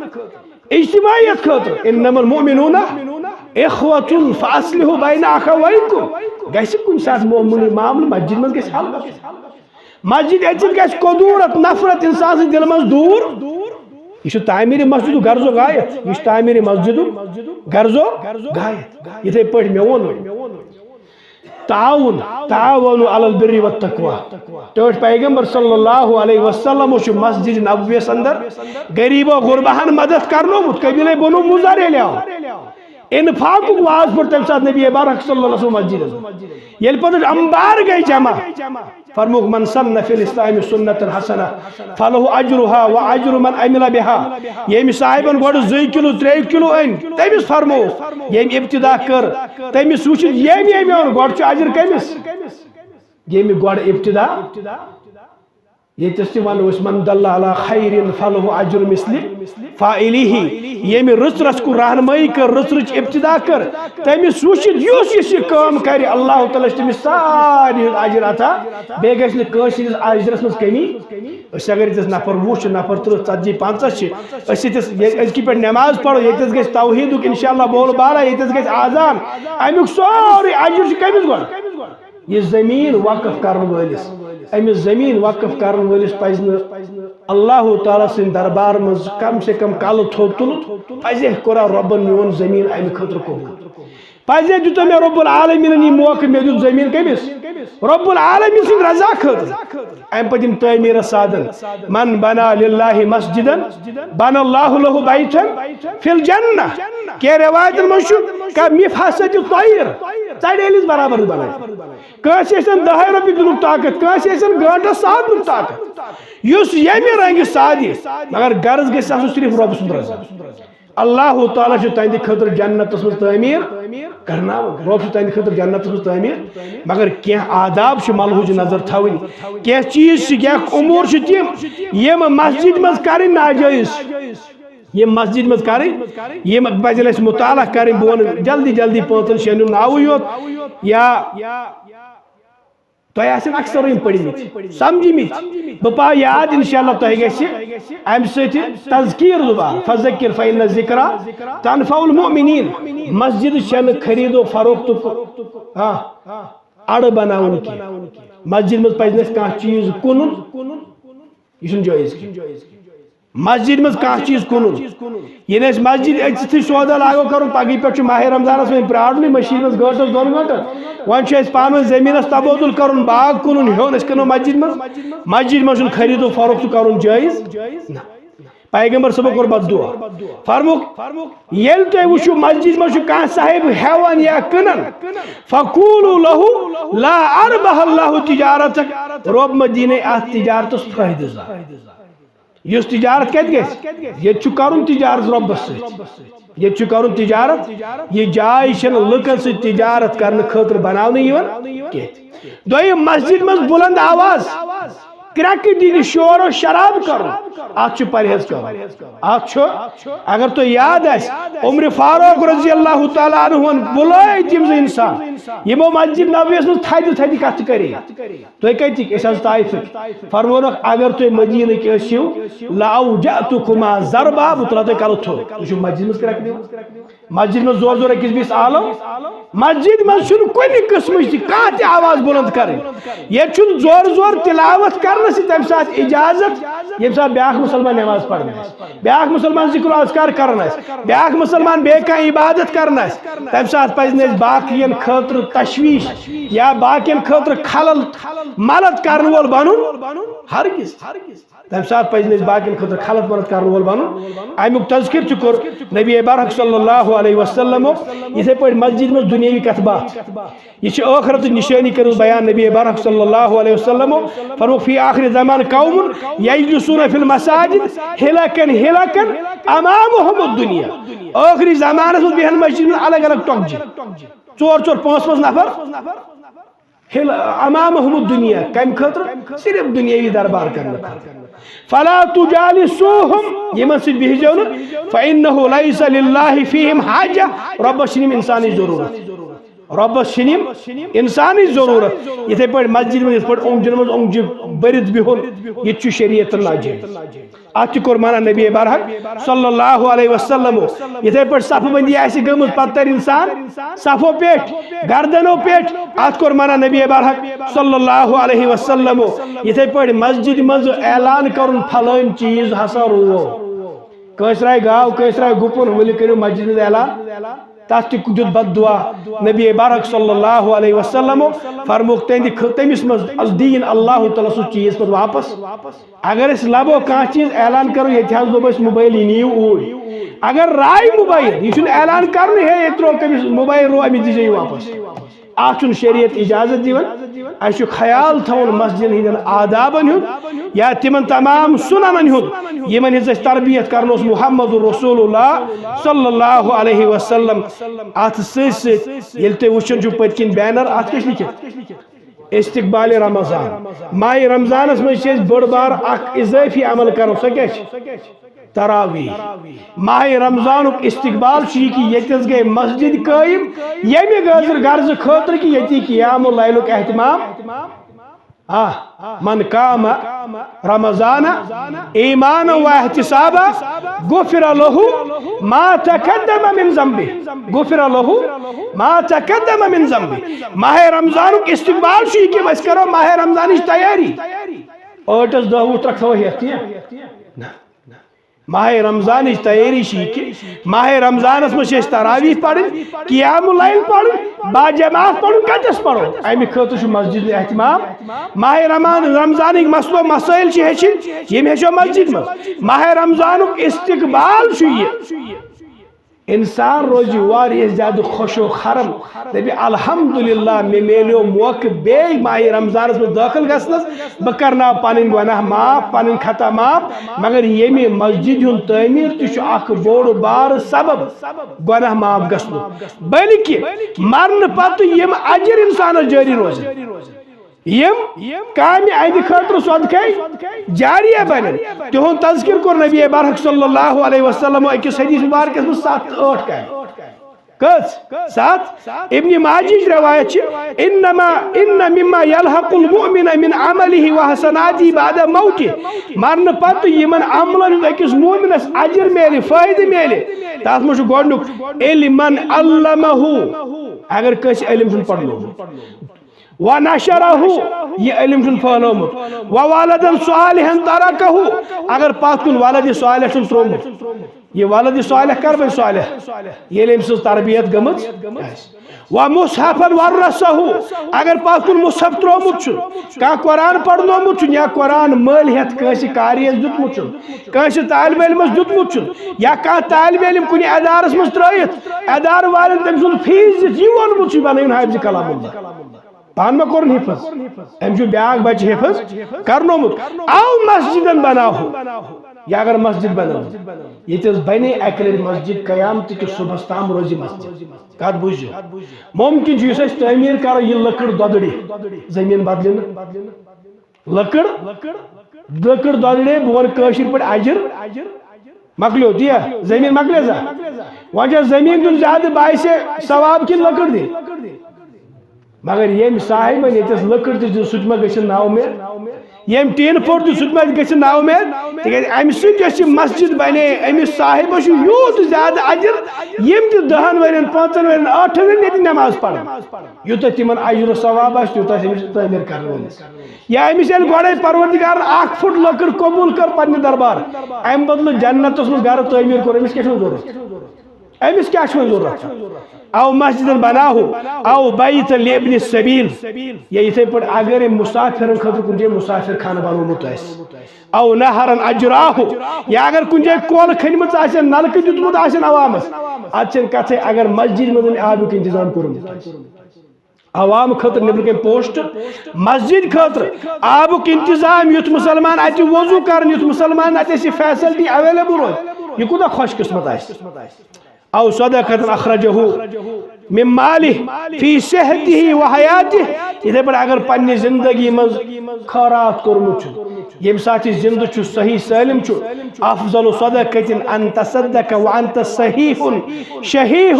اجتماعیت خٲطرٕ۔ انما المؤمنون اخوة فاصلحوا بین اخویکم۔ گژھِ کُنہِ ساتہٕ معموٗلی معاملہٕ مسجد منٛز گژھِ حل گژھُن۔ مسجد أژِتھ گژھِ کدورت، نفرت انسان سٕنٛدِ دِلہٕ منٛز دوٗر۔ یہِ چھُ تعمیٖرِ مسجدُک غرض و غایت۔ یہِ چھُ تعمیٖرِ مسجدُک غرض و غایت۔ یِتھے پٲٹھۍ مےٚ ووٚن وۄنۍ۔ تعاون، تعاونوا علی البر والتقوی۔ ٹٲٹھۍ پیغمبر صلی اللہ علیہ وسلم چھُ مسجد نبویس اندر غریب و غرباہن مدد کرنومُت۔ قبیلے بنو مضر ییٚلہِ آو، انفاقُک واز پوٚر تمہِ ساتہٕ نبی برحق صلی اللہ علیہ وسلم مسجدس۔ ییٚلہِ پتہٕ انبار گٔے جمع، فرمووُکھ، من سن فی الاسلام سنة حسنة فلہ اجرها و اجر من عمل بها۔ ییٚمہِ صاحبن گۄڈٕ زٕے کلو، ترٛے کلو أنۍ، تٔمِس فرمووُکھ، ییٚمہِ ابتدا کٔر، تٔمِس وٕچھِتھ ییٚمۍ ییٚمۍ اوٚن، گۄڈٕ چھُ اجر کٔمِس؟ ییٚمہِ گۄڈٕ ابتدا، ییٚتٮ۪س تہِ ونو أسۍ، من دل علی خیر فلہ اجر مثل فاعلہ۔ ییٚمہِ رٕژرس کُن رہنمٲیی کٔر، رٕژرٕچ ابتدا کٔر، تٔمِس وٕچھِتھ یُس یُس یہِ کٲم کرِ، اللہ تعالیٰ چھُ تٔمِس سارنٕے ہُنٛد اجر عطا۔ بیٚیہِ گژھِ نہٕ کٲنٛسہِ ہٕنٛدِس اجرس منٛز کمی۔ أسۍ اگر ییٚتٮ۪س نفر وُہ چھِ، نفر ترٕٛہ، ژتجی، پنٛژاہ چھِ، أسۍ ییٚتٮ۪س ییٚتہِ أزکہِ پٮ۪ٹھ نماز پرو، ییٚتٮ۪س گژھِ توحیٖدُک انشاءاللہ بول بالا، ییٚتٮ۪س گژھِ اذان، امیُک سورُے اجر چھُ کٔمِس گۄڈٕ؟ یہِ زٔمیٖن وقف کرن وٲلِس، أمِس زٔمیٖن وقف کرن وٲلِس پزِ نہٕ اللہ تعالیٰ سٕنٛدِ دربار منٛز کم سے کم کلہٕ تھوٚد تُلُن، پزے کوٚرا رۄبن میون زٔمیٖن امہِ خٲطرٕ قبول۔ پزے دیُتو مےٚ رب العالمیٖنن یہِ موقعہٕ، مےٚ دیُت زٔمیٖن کٔمِس؟ رب العالمیٖن سٕنٛدِ رضا خٲطرٕ۔ امہِ پتہٕ یِم تعمیٖرس سادن، من بنا للہ مسجدن بنى الله له بيتا في الجنة۔ کینٛہہ رٮ۪وایتن منٛز چھُ، کا مفاصة الطير، ژرِ عٲلِس برابر بنٲوِتھ۔ کٲنٛسہِ ٲسِن دَہے رۄپیہِ دِنُک طاقت، کٲنٛسہِ ٲسِن گٲنٛٹس ساس دِنُک طاقت۔ یُس ییٚمہِ رنگہِ سادِ، مگر غرض گژھِ آسُن صرف رۄب سُنٛد رضا۔ اللہ تعالیٰ چھُ تہنٛدِ خٲطرٕ جنتس منٛز تعمیٖر کرناوان، رۄب چھُ تہنٛدِ خٲطرٕ جنتس منٛز تعمیٖر، مگر کینٛہہ آداب چھِ ملحوظ نظر تھاوٕنۍ، کینٛہہ چیٖز چھِ، کینٛہہ امور چھِ تِم، یِم مسجد منٛز کرٕنۍ ناجٲیز چھِ۔ یِم مسجد منٛز کرٕنۍ، یِم پزن اسہِ مطالعہ کرٕنۍ۔ بہٕ ونہٕ جلدی جلدی پانٛژن شٮ۪ن ہُنٛد ناوٕے یوت، یا تۄہہِ آسن اکثر یِم پٔرمٕتۍ، سمجھمٕتۍ۔ بہٕ پاو یاد، انشاءاللہ تۄہہِ گژھِ امہِ سۭتۍ تذکیر دوبارٕ۔ فذکر فإن الذکری تنفع المؤمنین۔ مسجد چھنہٕ خرید و فروختُک، ہاں، اڑٕ بناوُن کینٛہہ۔ مسجد منٛز پزِ نہٕ اسہِ کانٛہہ چیٖز کٕنُن، یہِ چھُنہٕ جٲیز کینٛہہ۔ مسجد منٛز کانٛہہ چیٖز کٕنُن، ییٚلہِ أسۍ مسجد أژِتھٕے سودا لاگو کرُن، پگہٕے پٮ۪ٹھ چھُ ماہِ رمضانس وۄنۍ پرٛارُنٕے مٔشیٖد منٛز گٲنٛٹس دۄن گٲنٛٹن۔ وۄنۍ چھُ اَسہِ پانہٕ ؤنۍ زٔمیٖنس تبادُل کرُن، باغ کٕنُن، ہیوٚن أسۍ کٕنو مسجد منٛز۔ مسجد منٛز چھُنہٕ خرید و فروخت کرُن جٲیز۔ نہ۔ پیغمبر صٲبن کوٚر بددعا۔ فرمووُکھ، ییٚلہِ تُہۍ وٕچھِو مسجد منٛز چھُ کانٛہہ صاحب ہٮ۪وان یا کٕنان، فقولوا لہ لا اربح اللہ تجارتک، رۄب مہ دِنَے اتھ تجارتس فٲیدٕ زانٛہہ۔ یُس تجارت کتہِ گژھِ؟ ییٚتہِ چھُ کرُن تجارت رۄبس سۭتۍ۔ ییٚتہِ چھُ کرُن تجارت۔ یہِ جاے چھنہٕ لُکن سۭتۍ تجارت کرنہٕ خٲطرٕ بناونہٕ یِوان کینٛہہ۔ دوٚیِم، مسجد منٛز بُلند آواز، کرٛٮ۪کہٕ دِنہِ، شور و شراب کرُن، اتھ چھُ پرہیز کرُن۔ اتھ چھُ، اگر تۄہہِ یاد آسہِ، عمر فاروق رضی اللہ تعالیٰ عنہ ہن بُلٲے تِم زٕ انسان، یِمو مسجد نبویس منٛز تھدِ تھدِ کتھٕ کرے۔ تُہۍ کتِکۍ؟ أسۍ حظ طائفٕکۍ۔ فرمونکھ، اگر تُہۍ مدیٖنٕکۍ ٲسِو، لَأَوْجَعْتُكُمَا ضَرْبًا، بہٕ تُلہٕ ہا تۄہہِ کلہٕ تھوٚد۔ تُہۍ چھِو مسجد منٛز کرٛٮ۪کہٕ دِوان؟ مسجد منٛز زور زور أکِس بیٚیِس آلو؟ مسجد منٛز چھُنہٕ کُنہِ قٕسمٕچ تہِ کانٛہہ تہِ آواز بُلند کرٕنۍ۔ ییٚتہِ چھُنہٕ زورٕ زورٕ تلاوت کرنس تہِ تمہِ ساتہٕ اجازت، ییٚمہِ ساتہٕ بیٛاکھ مسلمان نماز پران آسہِ، بیٛاکھ مسلمان ذکر و اذکار کران آسہِ، بیٛاکھ مسلمان بیٚیہِ کانٛہہ عبادت کران آسہِ، تمہِ ساتہٕ پزِ نہٕ اَسہِ باقین خٲطرٕ تشویش یا باقین خٲطرٕ خلل ملت کرن وول بنُن۔ ہرگز۔ تمہِ ساتہٕ پزِ نہٕ اسہِ باقین خٲطرٕ خلل ملت کرن وول بنُن۔ امیُک تذکر تہِ کوٚر نبی برحق صلی اللہ علیہ وسلمو یِتھے پٲٹھۍ مسجد منٛز دُنیاوی کتھ باتھ۔ یہِ چھِ ٲخرتٕچ نشٲنی کٔرمٕژ بیان نبی برحق صلی اللہ علیہ وسلمو۔ فرمووُکھ، فی آخر زمان قوم یجلسون فی المساجد حلقن حلقن امامہم الدنیا۔ ٲخری زمانس منٛز بیہن مسجد منٛز الگ الگ ٹۄکجہِ، ژور ژور پانٛژھ پانٛژھ نفر۔ ہل امامہم الدنیا، کمہِ خٲطرٕ؟ صرف دُنیٲوی دربار کرنہٕ خٲطرٕ۔ فلا تجالسوہم، یِمن سۭتۍ بِہزیو نہٕ۔ فانہ لیس للہ فیہم حاجہ، رۄبس چھِنہٕ یِم انسانٕچ ضروٗرت۔ رۄبس چھِنہٕ یِم انسانٕچ ضروٗرت۔ یِتھے پٲٹھۍ مسجد منٛز یِتھ پٲٹھۍ اوٚنٛگجن منٛز اوٚنٛگجہِ بٔرِتھ بِہُن، یہِ تہِ چھُ شریعتن ناجٲیز۔ اتھ تہِ کوٚر منع نبی برحق صلی اللہ علیہ وسلمو۔ یِتھے پٲٹھۍ صفہٕ بندی آسہِ گٔمٕژ، پتہٕ ترِ انسان صفو پٮ۪ٹھ، گردنو پٮ۪ٹھ، اتھ کوٚر منع نبی برحق صلی اللہ علیہ وسلمو۔ یِتھے پٲٹھۍ مسجد منٛز اعلان کرُن، فلٲنۍ چیٖز ہسا روو، کٲنٛسہِ راے گاو، کٲنٛسہِ راے گُپُن، ؤلِو کٔرِو مسجد منٛز اعلان۔ تتھ تہِ دیُت بد دعا نبی برحق صلی اللہ علیہ وسلمو۔ فرمووُکھ، تِہنٛدِ خ-، تٔمِس منٛز دِیِن اللہ تعالیٰ سُہ چیٖز پتہٕ واپس۔ اگر أسۍ لبو کانٛہہ چیٖز اعلان کرو، ییٚتہِ حظ لوٚب اَسہِ موبایل، یہِ نِیِو اوٗرۍ۔ اگر راے موبایل، یہِ چھُنہٕ اعلان کرنُے، ہے، ییٚتہِ ترٛوو تٔمِس موبایل، روو، أمِس دیٖزیو یہِ واپس۔ اتھ چھُنہٕ شریعت اجازت دِوان۔ اَسہِ چھُ خیال تھاوُن مسجدن ہٕنٛدٮ۪ن آدابن ہُنٛد یا تِمن تمام سُننن ہُنٛد، یِمن ہٕنٛز اَسہِ تربیت کرنہٕ اوس محمد رسول اللہ صلی اللہ علیہ وسلم۔ اتھ سۭتۍ سۭتۍ ییٚلہِ تُہۍ وٕچھان چھِو پٔتۍ کِنۍ بینر، اتھ کیٛاہ چھِ لیکھِتھ؟ استقبال رمضان۔ ماہِ رمضانس منٛز چھِ أسۍ بٔڑ بار اکھ اضٲفی عمل کران، سۄ کیٛاہ چھِ؟ تراویح۔ ماہِ رمضانُک استقبال چھُ یہِ کہِ ییٚتٮ۪س گٔے مسجد قٲیِم، ییٚمہِ غٲضر غرضہٕ خٲطرٕ کہِ ییٚتی قیام اللیلُک اہتمام۔ آ، من قام رمضان ایمانا و احتسابا غفر لہ ما تقدم من ذنبہ۔ غفر لہ ما تقدم من ذنبہ۔ ماہِ رمضانُک استقبال چھُ یہِ کہِ أسۍ کرو ماہِ رمضانٕچ تیٲری۔ ٲٹس دہ وُہ ترٛکھ تھاوو ہٮ۪تھ، تی نہ؟ ماہِ رمضانٕچ تیٲری چھِ یہِ کہِ ماہِ رمضانس منٛز چھِ أسۍ تراویح پرٕنۍ، قیام اللیل پرُن، باجماعت پرُن۔ کتٮ۪س پرو؟ امہِ خٲطرٕ چھُ مسجد ہُنٛد اہتمام۔ ماہِ رمان-، رمضانٕکۍ مسلہٕ مسٲیل چھِ ہیٚچھِنۍ، یِم ہیٚچھو مسجد منٛز۔ ماہِ رمضانُک استقبال چھُ یہِ۔ انسان روزِ واریاہ زیادٕ خوش و خرم، دپہِ، الحمدللہ، مےٚ میلیو موقعہٕ بیٚیہِ ماہِ رمضانس منٛز دٲخل گژھنس۔ بہٕ کرناو پنٕنۍ گۄناہ معاف، پنٕنۍ خطا معاف۔ مگر ییٚمہِ مسجد ہُنٛد تعمیٖر تہِ چھُ اکھ بوٚڑ بارٕ سبب گۄناہ معاف گژھنُک، بلکہِ مرنہٕ پتہٕ یِم اجر انسانس جٲری روزن۔ یِم کامہِ اہندِ خٲطرٕ صدقے جاریہ بنن۔ تِہُنٛد تذکر کوٚر نبی برحق صلی اللہ علیہ وسلم أکِس حدیث مبارکس منٛز ستھ ٲٹھ کامہِ۔ کٔژ؟ ستھ۔ ابن ماجہ ہٕچ روایت چھِ، انما، ان مما یلحق المؤمن من عمله وحسناته بعد موته۔ مرنہٕ پتہٕ یِمن عملن ہُنٛد أکِس مومنس اجر میلہِ، فٲیدٕ میلہِ، تتھ منٛز چھُ گۄڈٕنیُک، علما علمہ، اگر کٲنٛسہِ علم چھُنہٕ پرنومُت۔ ونشرہ، یہِ علم چھُنہٕ پھٲلومُت۔ وولدا صالحا ترکہ، اگر پتھ کُن ولد صالح چھُنہٕ ترومُت۔ یہِ ولد صالح کر بنہِ صالح؟ ییٚلہِ أمۍ سٕنٛز تربیت گٔمٕژ آسہِ۔ ومصحفا ورثہ، اگر پتھ کُن مصحف ترومُت چھُ، کانٛہہ قرآن پرنومُت چھُ یا قرآن مٔلۍ ہٮ۪تھ کٲنٛسہِ قاری یس دیُتمُت چھُ، کٲنٛسہِ طالب علمس دیُتمُت چھُ، یا کانٛہہ طالب علم کُنہِ ادارس منٛز ترٲیِتھ، ادارٕ والٮ۪ن تٔمۍ سُنٛد فیس دِتھ یہِ ووٚنمُت چھُ، یہِ بنٲیِن حافظ کلام اللہ۔ پانہٕ ما کوٚرُن حفظ؟ أمۍ چھُ بیٛاکھ بچہٕ حفظ کرنومُت۔ او مسجدن بناوہو، یا اگر مسجد بنٲو، ییٚتہِ حظ بنے اکہِ لٹہِ مسجد، قیامتہٕ کِس صبحس تام روزِ مسجد۔ کتھ بوٗزِو؟ ممکن چھُ یُس أسۍ تعمیٖر کرو، یہِ لٔکٕر دۄدٕڑِ، زٔمیٖن بدلہِ نہٕ۔ لٔکٕر لٔکٕر دۄدرے، بہٕ وَنہٕ کٲشِر پٲٹھۍ اجر مۄکلیو، تی یا؟ زٔمیٖن مۄکلے سا؟ وۄنۍ چھا زٔمیٖن دیُن زیادٕ باعث ثواب کِنہٕ لٔکٕر دِنۍ؟ مگر ییٚمۍ صاحبن ییٚتٮ۪س لٔکٕر تہِ دیُت، سُہ تہِ ما گژھِ نا اُمید؟ ییٚمۍ ٹیٖن پھوٚٹ دیُت، سُہ تہِ ما گژھِ نا اُمید؟ تِکیٛازِ اَمہِ سۭتۍ یۄس یہِ مسجد بنے، أمِس صاحبس چھُ یوٗت زیادٕ اجر، یِم تہِ دَہن ؤرین، پانٛژن ؤرین، ٲٹھن ؤرین ییٚتہِ نماز پرن۔ یوٗتاہ تِمن اجر و ثواب آسہِ، تیوٗتاہ آسہِ أمِس تعمیٖر کرن وٲلِس۔ یا أمِس ییٚلہِ گۄڈَے پروردگارن اکھ فُٹ لٔکٕر قبوٗل کٔر پننہِ دربار، اَمہِ بدلہٕ جنتس منٛز گرٕ تعمیٖر کوٚر، أمِس کیٛاہ چھُ ضروٗرت؟ أمِس کیٛاہ چھُ وۄنۍ ضروٗرت؟ او مسجد بناہو، او بیت لابن السبیل، یا یِتھے پٲٹھۍ اگر أمۍ مسافرن خٲطرٕ کُنہِ جایہِ مسافر خانہٕ بنوومُت آسہِ، او نہرن اجراہو، یا اگر کُنہِ جایہِ کۄل کھٔنمٕژ آسن، نلکہٕ دیُتمُت آسن عوامس، اتھ چھنہٕ کتھے اگر مسجد منٛز أمۍ آبُک انتظام کوٚرمُت آسہِ۔ عوام خٲطرٕ نیٚبرٕ کنہِ پوسٹ، مسجد خٲطرٕ آبُک انتظام، یُتھ مسلمان اتہِ وضو کرن، یُتھ مسلمان اتہِ اَسہِ یہِ فیسلٹی اویلیبل روزِ، یہِ کوٗتاہ خۄش قسمت آسہِ۔ او صدقة اخرجه من ماله في صحته وحياته، یِتھے پٲٹھۍ اگر پننہِ زندگی منٛز خٲرات کوٚرمُت چھُ، ییٚمہِ ساتہٕ یہِ زندٕ چھُ، صحیح سٲلم چھُ، افضل صدقة ان تصدق وانت صحيح شحيح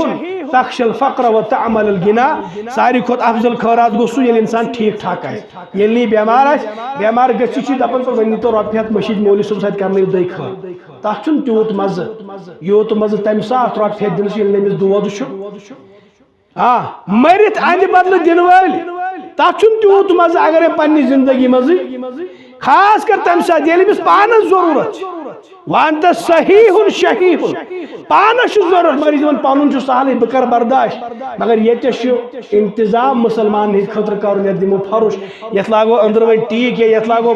تخشى الفقر وتأمل الغنى، ساروی کھۄتہٕ افضل خٲرات گوٚو سُہ ییٚلہِ انسان ٹھیٖک ٹھاک آسہِ، ییٚلہِ نہٕ یہِ بٮ۪مار آسہِ، بٮ۪مار گٔژھِتھ چھِ دپان، "پتہٕ ؤنِو تو رۄپیہِ ہتھ مٔشیٖد مولوی صٲبس اتہِ کرنٲیِو دٔے خٲر"، تتھ چھُنہٕ تیوٗت مزٕ، یوٗت مزٕ تمہِ ساتہٕ رۄپیہِ ہتھ دِنس ییٚلہِ نہٕ أمِس دود چھُ۔ آ، مٔرِتھ اَنہِ بدلہٕ دِنہٕ وٲلۍ، تَتھ چھُنہٕ تیوٗت مَزٕ اگر أمۍ پننہِ زندگی منٛزٕے، خاص کر تَمہِ ساتہٕ ییٚلہِ أمِس پانَس ضروٗرت چھِ۔ وانت صحیح شحیح، پانَس چھُ ضروٗرت، مگر یہِ دِوان پَنُن چھُ سہلٕے، بہٕ کَرٕ برداش۔ مگر ییٚتہِ چھُ انتظام مُسلمانَن ہٕنٛدِ خٲطرٕ کَرُن، یَتھ دِمو فرش، یَتھ لاگو أنٛدرٕ وۄنۍ ٹیٖک یا یَتھ لاگو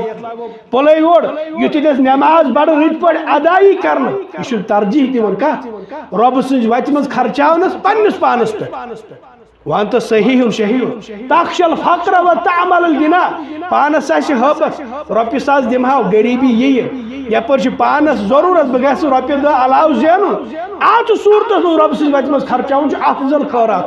پُلے ووٚڑ، یُتھ یہِ گژھِ نٮ۪ماز بَڑٕ رٕتۍ پٲٹھۍ ادا یی کرنہٕ۔ یہِ چھُ ترجیح دِوان کَتھ؟ رۄبہٕ سٕنٛزِ وَتہِ منٛز خرچاونَس پننِس پانَس پٮ۪ٹھ۔ وانت صحیح شحیح، تخشى الفقر وتأمل الغنى، پانَس آسہِ ہٲبتھ، رۄپیہِ ساس دِمہٕ ہاو، غریٖبی یِیہِ۔ یَپٲرۍ چھِ پانَس ضروٗرت، بہٕ گژھٕ رۄپیہِ دَہ علاوٕ زینُن۔ اَتھ صوٗرتَس منٛز رۄبہٕ سٕنٛزِ وَتہِ منٛز خرچاوُن چھُ افضل خٲرات۔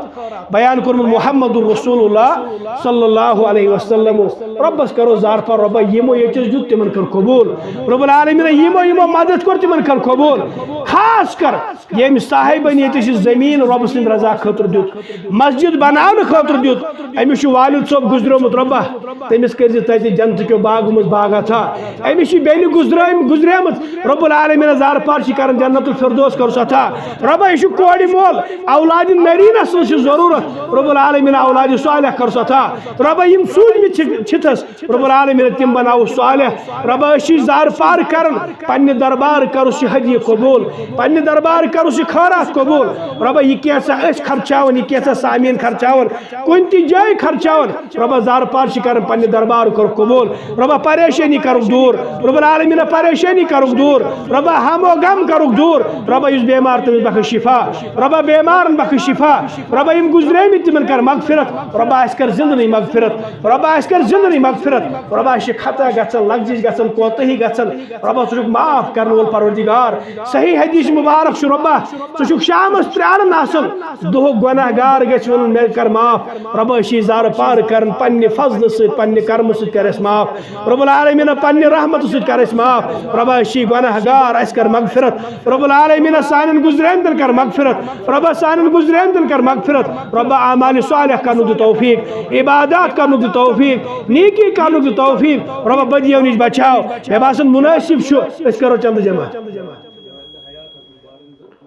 بیان کوٚرمُت محمد رسول اللہ صلی اللہ علیہ وسلم۔ رۄبَس کرو زارپار، رۄبا یِمو ییٚتہِ دیُت تِمن کر قبوٗل۔ رب العالمین یِمو یِمو مدد کوٚر تِمن کر قبوٗل۔ خاص کر ییٚمۍ صاحبن ییٚتہِ چھِ زٔمیٖن رۄبہٕ سٕنٛدِ رضا خٲطرٕ دیُت، مسجد بناونہٕ خٲطرٕ دیُت، أمِس چھُ والد صٲب گُزریومُت، رۄبا تٔمِس کٔرۍ زِ تَتہِ جنتہٕ کیو باغو منٛز باغ عطا۔ أمِس چھِ بیٚنہِ گُزرٲم-، گُزریمٕژ، رب العالمین زارپار چھِ کران جنت الفردوس کٔرٕس عطا۔ رۄبا یہِ چھُ کورِ مول، اولادِ نرینس سٕنٛز چھِ ضروٗرت، رب العالمین اولادِ صالح کٔرٕس عطا۔ رۄبا یِم سوٗزمٕتۍ چھِ، چھِتھس، رب العالمین تِم بناوُس صالح۔ رۄبا أسۍ چھِ زارپار کران، پننہِ دربار کٔرٕس یہِ ہدیہِ قبوٗل، پننہِ دربار کٔرٕس یہِ خٲرات قبوٗل۔ رۄبا یہِ کینٛژھا أسۍ خرچاوان، یہِ کینٛژھا سامعیٖن خرچاوان، کُنہِ تہِ جایہِ خرچاوان، رۄبا زارپار چھِ کران، پننہِ دربار کٔرٕس قبوٗل۔ رۄبا پریشٲنی کٔرٕس دوٗر، رب العالمین پریشٲنی کٔرٕس دوٗر، رۄبا ہم و غم کٔرٕس دوٗر، رۄبا یُس بیمار تٔمِس بخش شفا، رۄبا بیمارن بخش شفا، رۄبا یِم گُزریمٕتۍ تِمن کر مغفرت، رۄبا اَسہِ کر زِندٕ نٕے مغفرت، رۄبا اَسہِ کر زِندٕ نٕے مغفرت، رۄبا اَسہِ چھِ خطا گژھان، لغزش گژھان، کوتاہی گژھان، رۄبا ژٕ چھُکھ معاف کرن وول پروردگار۔ صحیح حدیث مبارک چھُ، رۄبا ژٕ چھُکھ شامس پراران آسان، دُہُک گۄناہ گار گژھِ وَنُن، مےٚ کر معاف۔ رۄبا أسۍ چھِ زارٕ پار کران پننہِ فضلہٕ سۭتۍ، پننہِ کرمہٕ سۭتۍ کر اَسہِ معاف۔ رب العالمین پننہِ رحمتہٕ سۭتۍ کر اَسہِ معاف۔ رۄبا أسۍ چھِ گۄناہ گار، اَسہِ کر مغفرت۔ رب العالمین سانٮ۪ن گُزریمتٮ۪ن کر مغفرت۔ رۄبا سانٮ۪ن گُزریمتٮ۪ن کر مغفرت۔ رۄبا اعمال صالح کرنُک دِ توفیق، عبادات کرنُک دِ توفیق، نیکی کرنُک دِ توفیق۔ رۄبا بدیو نِش بچاو۔ مےٚ باسان مناسب چھُ أسۍ کرو چندٕ جمع۔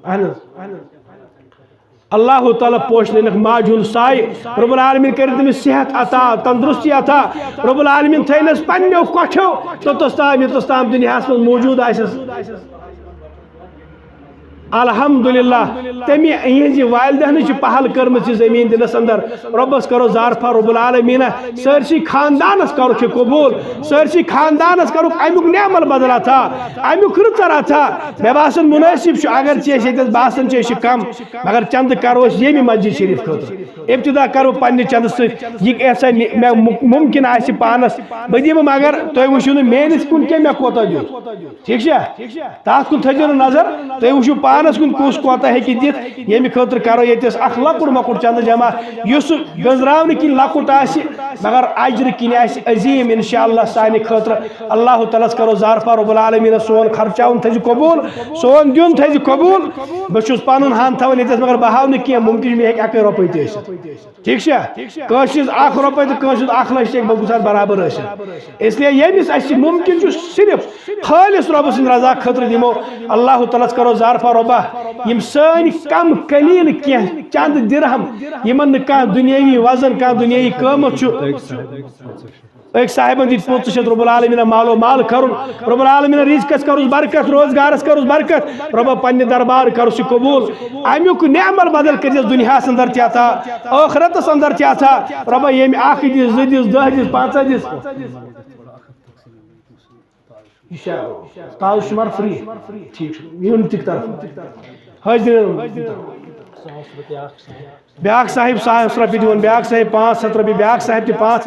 اہن حظ۔ اللہ تعالیٰ پوشنٲوِنَکھ ماجہِ ہُنٛد سایہِ۔ رب العالمین کٔرِنۍ تٔمِس صحت عطا، تندرستی عطا۔ رب العالمین تھٲینَس پننیو کۄٹھیو توٚتَس تام، یوٚتَس تام دُنیاہَس منٛز موجود آسٮ۪س۔ الحمدللہ، تٔمۍ یِہنٛزِ والدہنہٕ چھِ پہل کٔرمٕژ یہِ زٔمیٖن دِنَس اندر۔ رۄبَس کرو زارپار رب العالمین۔ سٲرسٕے خاندانَس کرُکھ یہِ قبوٗل، سٲرسٕے خاندانَس کرُکھ اَمیُک نعم البدل عطا، اَمیُک رٕژر عطا۔ مےٚ باسان مناسب چھُ، اگر ژےٚ أسۍ ییٚتٮ۪س باسان چھِ أسۍ چھِ کم، مگر چندٕ کرو أسۍ ییٚمہِ مسجد شریف خٲطرٕ۔ ابتدا کرو پننہِ چندٕ سۭتۍ، یہِ کیٛاہ سا نہِ-، مےٚ مُ-، مُمکِن آسہِ پانس، بہٕ دِمہٕ، مگر تُہۍ وٕچھِو نہٕ میٲنِس کُن کینٛہہ، مےٚ کوتاہ دیُت۔ ٹھیٖک چھا؟ تتھ کُن تھٲیزیو نہٕ نظر، تُہۍ وٕچھِو پانس کُن کُس کوتاہ ہیٚکہِ دِتھ۔ ییٚمہِ خٲطرٕ کرو ییٚتہِ أسۍ اکھ لۄکُٹ مۄکُٹ چندٕ جمع، یُس گٔنزراونہٕ کِنۍ لۄکُٹ آسہِ، مگر اجرٕ کِنۍ آسہِ عظیٖم انشاءاللہ سانہِ خٲطرٕ۔ اللہ تعالیٰ ہس کرو زارپار رب العالمین سون خرچاوُن تھٲیزِ قبوٗل، سون دیُن تھٲیزِ قبوٗل۔ بہٕ چھُس پنُن ہن تھاوان ییٚتٮ۪س، مگر بہٕ ہاوٕ نہٕ کینٛہہ، مُمکِن چھُ مےٚ ہیٚکہِ اکٕے رۄپے تہِ ٲسِتھ۔ ٹھیٖک چھا؟ کٲنٛسہِ ہٕنٛز اکھ رۄپے تہٕ کٲنٛسہِ ہُنٛد اکھ لچھ تہِ ہیٚکہِ بہٕ گُزار برابر ٲسِتھ۔ اس لیے ییٚمِس اَسہِ مُمکِن چھُ صرف خٲلص رۄبہٕ سٕنٛدِ رضا خٲطرٕ دِمو۔ اللہ تعالیٰ ہس کرو زارپار رۄبا، یِم سٲنۍ کم قلیل کینٛہہ چند درہم، یِمن نہٕ کانٛہہ دُنیٲوی وزن، کانٛہہ دُنیٲوی قۭمتھ چھُ، أکۍ صاحبن دِتۍ پوٚت، ژٕ چھَتھ رب العالمین مال و مال کرُن، رب العالمین رزقس کرُس برکت، روزگارس کرُس برکت، رب پننہِ دربار کرُس یہِ قبول۔ امیُک نعمت بدل کٔرۍ زٮ۪س دُنیاہس اندر تہِ عطا، ٲخرتس اندر تہِ عطا۔ رب ییٚمۍ اکھ دِس، زٕ دِس، دہ دِس، پنٛژاہ دِس۔ یہِ چھا تاج شمار فری؟ ٹھیٖک چھُ، یوٗنٹٕکۍ طرفہٕ۔ حٲضِریٖن، بیٛاکھ صاحب ساس رۄپیہِ دِوان، بیٛاکھ صاحب پانٛژھ ہتھ رۄپیہِ، بیٛاکھ صاحب تہِ پانٛژھ۔